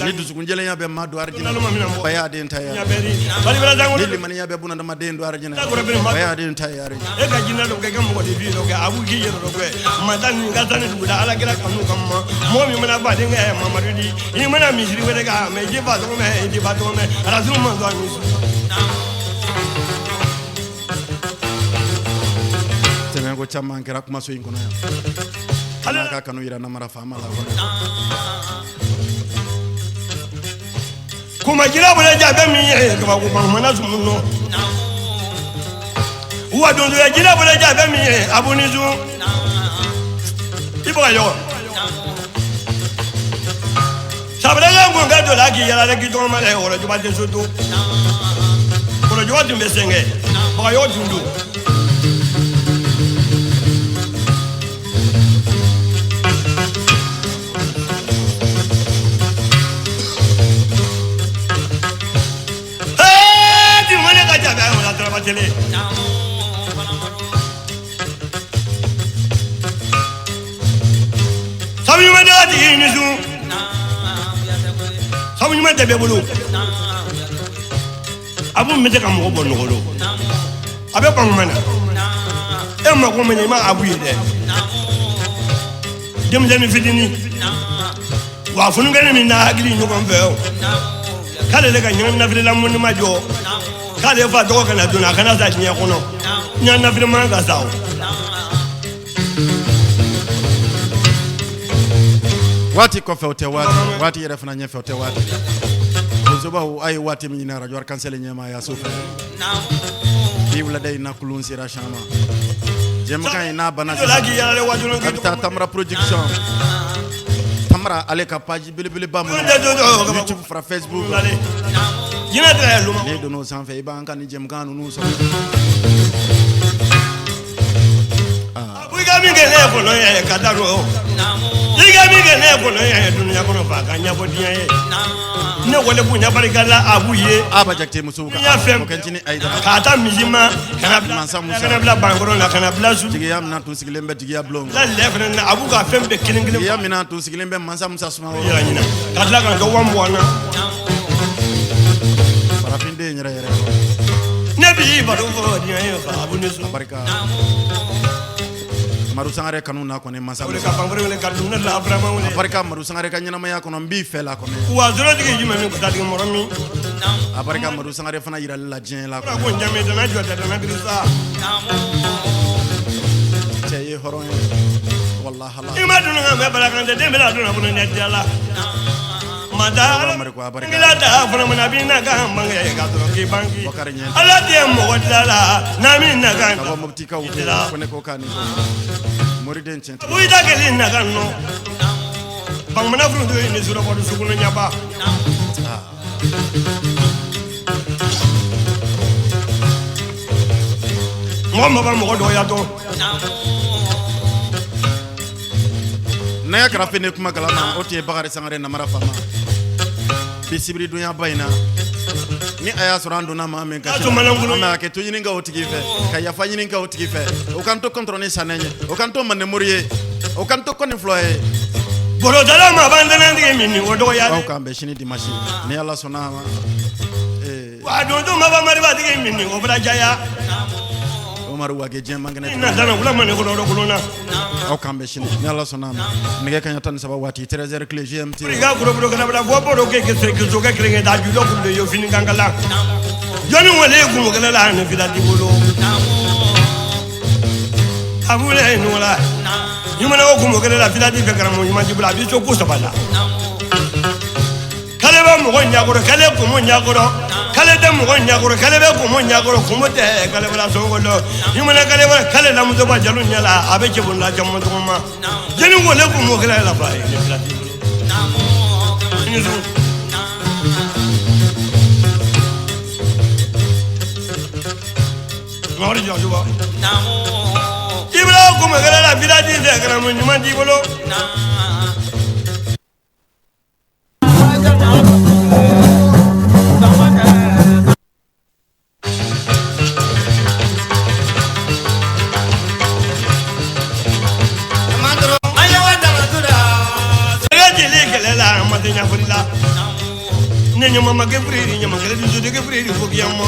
Ni dusukun jɛlenya bɛ maa don arijinɛ. Baya den ta ya. Ni limaniya bɛ bunadamaden don arijinɛ. Baya den ta ya. E ka jinɛ dɔ kɛ, i ka mɔgɔ de bi dɔ kɛ, a b'u k'i yɛrɛ dɔ kɛ. Masa nin ka sani dugu la, Ala kira kanu kama. Mɔgɔ min mana fa denkɛ Mamadu di, i mana misiri wɛrɛ kɛ, mɛ i tɛ fa tɔgɔ mɛn, i tɛ ba tɔgɔ mɛn, Arasulu ma sɔn ni su. Tɛmɛ ko caman kɛra kumaso in kɔnɔ yan. Ala ka kanu yira namara faama la kɔnɔ. Kumajira bolo ja bɛ min ye kabako mana sumu nɔ. Wa donsoya jira bolo ja bɛ min ye abu ni sun. I bɛ ka ɲɔgɔn. Sabulaka kun ka don la k'i yala k'i tɔgɔ ma dɛ, wɔlɔjɔba tɛ so to. Wɔlɔjɔba tun bɛ sɛgɛn, bagayɔgɔ tun don. Ee, ti mɔne ka ja bɛ wala daraba tele. Sabu ɲuman tɛ ka tigi ni sun. Sabu ɲuman tɛ bɛɛ bolo. A b'u bɛ se ka mɔgɔ bɔ nɔgɔ la. A bɛ ban na. E mako min na, i ma abu ye dɛ. Denmisɛnnin fitinin. Wa fununkɛni min n'a hakili ɲɔgɔn fɛ o. K'ale de ka ɲɛnafilila mɔni ma jɔ. K'ale fa tɔgɔ kana don a kana sa diɲɛ kɔnɔ. Ɲɛnafili man ka sa o. Waati kɔfɛ o tɛ waati, waati yɛrɛ fana ɲɛfɛ o tɛ waati. Donsobaw, a ye waati min ɲini arajo Arc-en-Ciel ɲɛmaaya so fɛ. Bi wulada in na, kulun sera sama. Jɛmukan in n'a banna sisan, a bɛ taa Tamara production. Tamara ale ka page belebeleba mun YouTube fara Facebook. N'i donna o sanfɛ, i b'an ka nin jɛmukan ninnu sɔrɔ. I ka min kɛ ne kɔnɔ ye ka da don. I ka min kɛ ne kɔnɔ ye dunuya kɔnɔ fa ka ɲɛfɔ diɲɛ ye. Ne wale bonya barika la a b'u ye. Aba Jakite musow ka N y'a fɛn o kɛ ncini Ayidara. K'a ta misi ma ka na bila Mansa Musa. ka na bila bankɔrɔ la ka na bila su. Jigiya minɛ tun sigilen bɛ jigiya bulon. La lɛ fana na a b'u ka fɛn bɛɛ kelen kelen. Jigiya minɛ tun sigilen bɛ Mansa Musa Sumaworo. Yɛrɛ ɲinɛ ka tila ka na kɛ 20,000 na. Farafin den yɛrɛ yɛrɛ. Ne b'i baro fɔ diɲɛ ye fa abu ni su. Barika. Madu Sangare kanu n'a kɔni Mansa O de Musa. ka bankɔrɔ wele ka dun ne la Abudramane wele. A barika Madu Sangare ka ɲɛnamaya kɔnɔ, n b'i fɛ la kɔni. Wa zolotigi jumɛn min kutatigi mɔrɔ min. A barika Madu Sangare fana yirali la diɲɛ la. Ko jami dana jɔ tɛ dana girisa. Cɛ ye hɔrɔn ye. Walahi. I ma dunu ka mɛn balakantɛ den bɛna donna bolo ɲɛ diya la. Mada ngila da fana mana bi na ka mange ka dɔrɔn k'i banki. Ala tɛ mɔgɔ dilan la n'a min na kan. Ka bɔ Moptikaw ko ne ko k'a ni ko. Moriden tiɲɛ tɛ. Buyi da kelen na kan nɔ. Bamana furu do ni surabɔ sugunu ɲaba. Mɔgɔ mɔgɔ mɔgɔ dɔgɔya dɔn. N'a y'a karafe ne kuma kalama o tun ye Bakari Sangare namara faama. Bi sibiridonya ba in na ni a y'a sɔrɔ an donna maa min kasi la, an bɛ hakɛto ɲini ka o tigi fɛ, ka yafa ɲini ka o tigi fɛ, o k'an to kɔntɔrɔn ni sanɛ ye, o k'an to mandemori ye, o k'an to kɔni fila ye. Bolodala ma b'an tɛnɛntigi min ni o dɔgɔya. Aw k'an bɛn sini dimanche ni Ala sɔnna a ma. Wa don ma b'a marifatigi min ni o bɛna jaya. Umaru Wage diɲɛ man kɛnɛ. Na dana wula ma ne kɔnɔ kolon na. Aw k'an bɛn sini ni Ala sɔnna a ma, nɛgɛ kanɲɛ 13 waati, 13h clé GMT. I ka goro kana bila fɔ bɔdɔ kɛ kɛ kɛ sokɛ kelen kɛ taa jujɔ kun de ye fini kankala. Jɔnni wale kun kɛlɛ la ni fila t'i bolo. A wuli ɲɔgɔn la. Ɲuman ko kun kɛlɛ la fila t'i fɛ karamɔgɔ ɲuman t'i bolo a b'i to ko saba la. K'ale bɛ mɔgɔ ɲakɔrɔ, k'ale kumu ɲakɔrɔ, k'ale tɛ mɔgɔ ɲakɔrɔ, k'ale bɛ kumu ɲakɔrɔ, kumu tɛ k'ale bɔra sɔngɔ dɔn. Ɲuman k'ale bɔra k'ale lamuso ba jalo ɲɛ la a bɛ cɛ bonda caman tɔgɔ ma. Jɛni wale kumu kɛlɛ la fa ye ni fila t'i bolo. Mamadu Jɔnjuba. I bɛna kumu kɛlɛ la fila t'i fɛ karamɔgɔ ɲuman t'i bolo. Ne ɲama ma kɛ fure ni ɲama kɛlɛ dusu tɛ kɛ fure ni fo kiyama.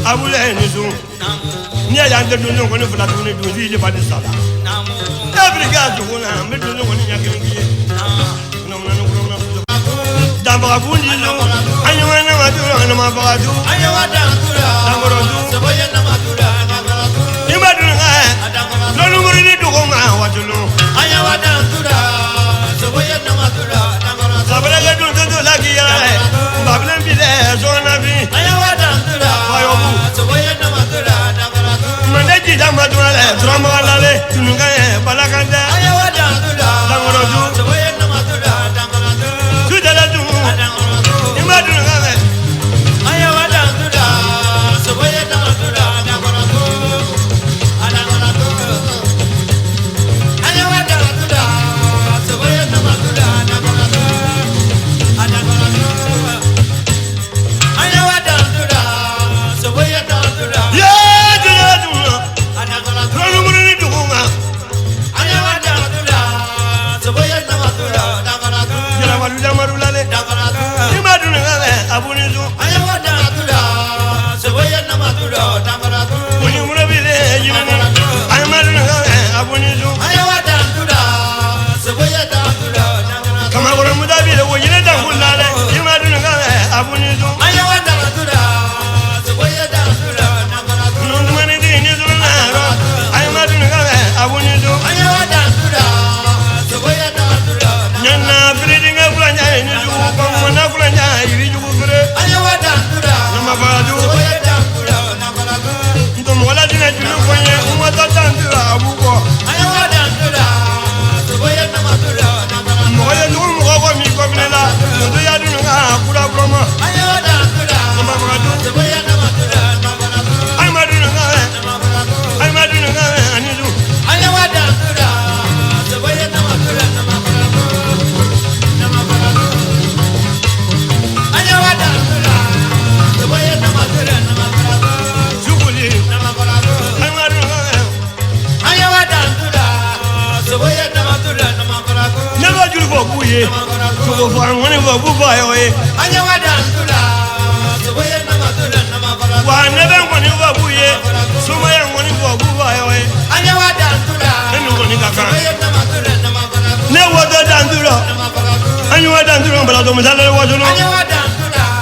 A wuli ni sun. N'i y'a ye an tɛ dun kɔni fila tuguni dun si ba de sa la. E bɛ k'a dogo la n bɛ dun kɔni ɲɛ kelen k'i ye. Danbaga kun di lu. An ɲɔgɔn nama dun an nama baga dun. Dankɔrɔ dun. Ni ma dun ka lɔnni ni dugu ma waati lu. Sabalakɛ dun tɛ la k'i yɛrɛ babilen bi dɛ sɔnna bi. Fayobu. Mande jija ma dun lɛ turamaga lale tunukan yɛ balakan tɛ. Dankɔrɔ dun. Sudala dun. Ni ma dun ka mɛ. Wa ne bɛ ŋɔni fɔ k'u ye, sumaya ŋɔni fɔ k'u fɔ ye. Ne ni ŋɔni ka kan. Ne wo dɔ dan tu rɔ. An y'o dan turu bala to misale wasono.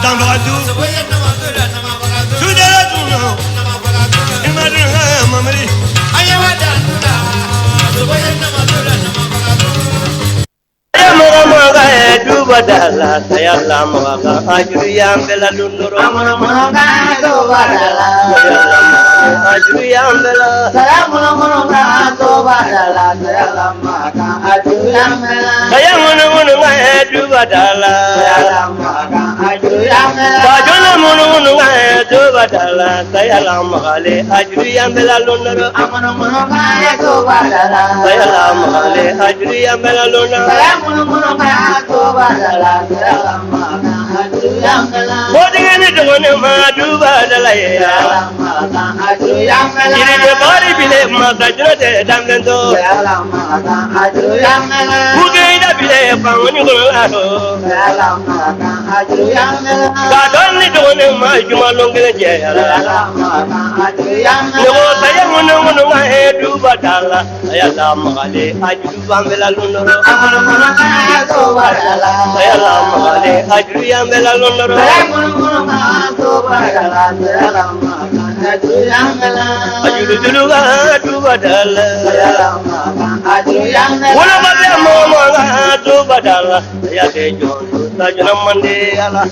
Danfagatu. Sudala tunu. Imadu ha mamari. Dubadala sayala maga ajuru yambela lundoro dubadala ajuru yambela sayala dubadala sayala maga ajuru yambela sayamunu munu ma dubadala sayala maga ajuru yambela bajona munu munu ma dubadala sayala magale ajuru yambela lundoro amunu munu ma dubadala sayala magale ajuru yambela lundoro sayamunu munu ma dubadala sayala maga ajuru yambela bodingene dogone ma dubadala ya maga ajuru yambela iride bari bile ma gajro de damlendo sayala maga ajuru yambela bugeida bile pangoni golaro sayala maga ajuru yambela gadonni dogone ma juma longele je sayala maga ajuru yambela no sayamunu munu ma dubadala sayala magale ajuru yambela lundoro amunu munu ma dubadala sayala magale ajuru yambela lundoro sayamunu munu ma dubadala sayala maga ajuru yambela ajuru duluga dubadala sayala maga ajuru yambela wala babe mo ma dubadala ya ke jo tajna mande ala.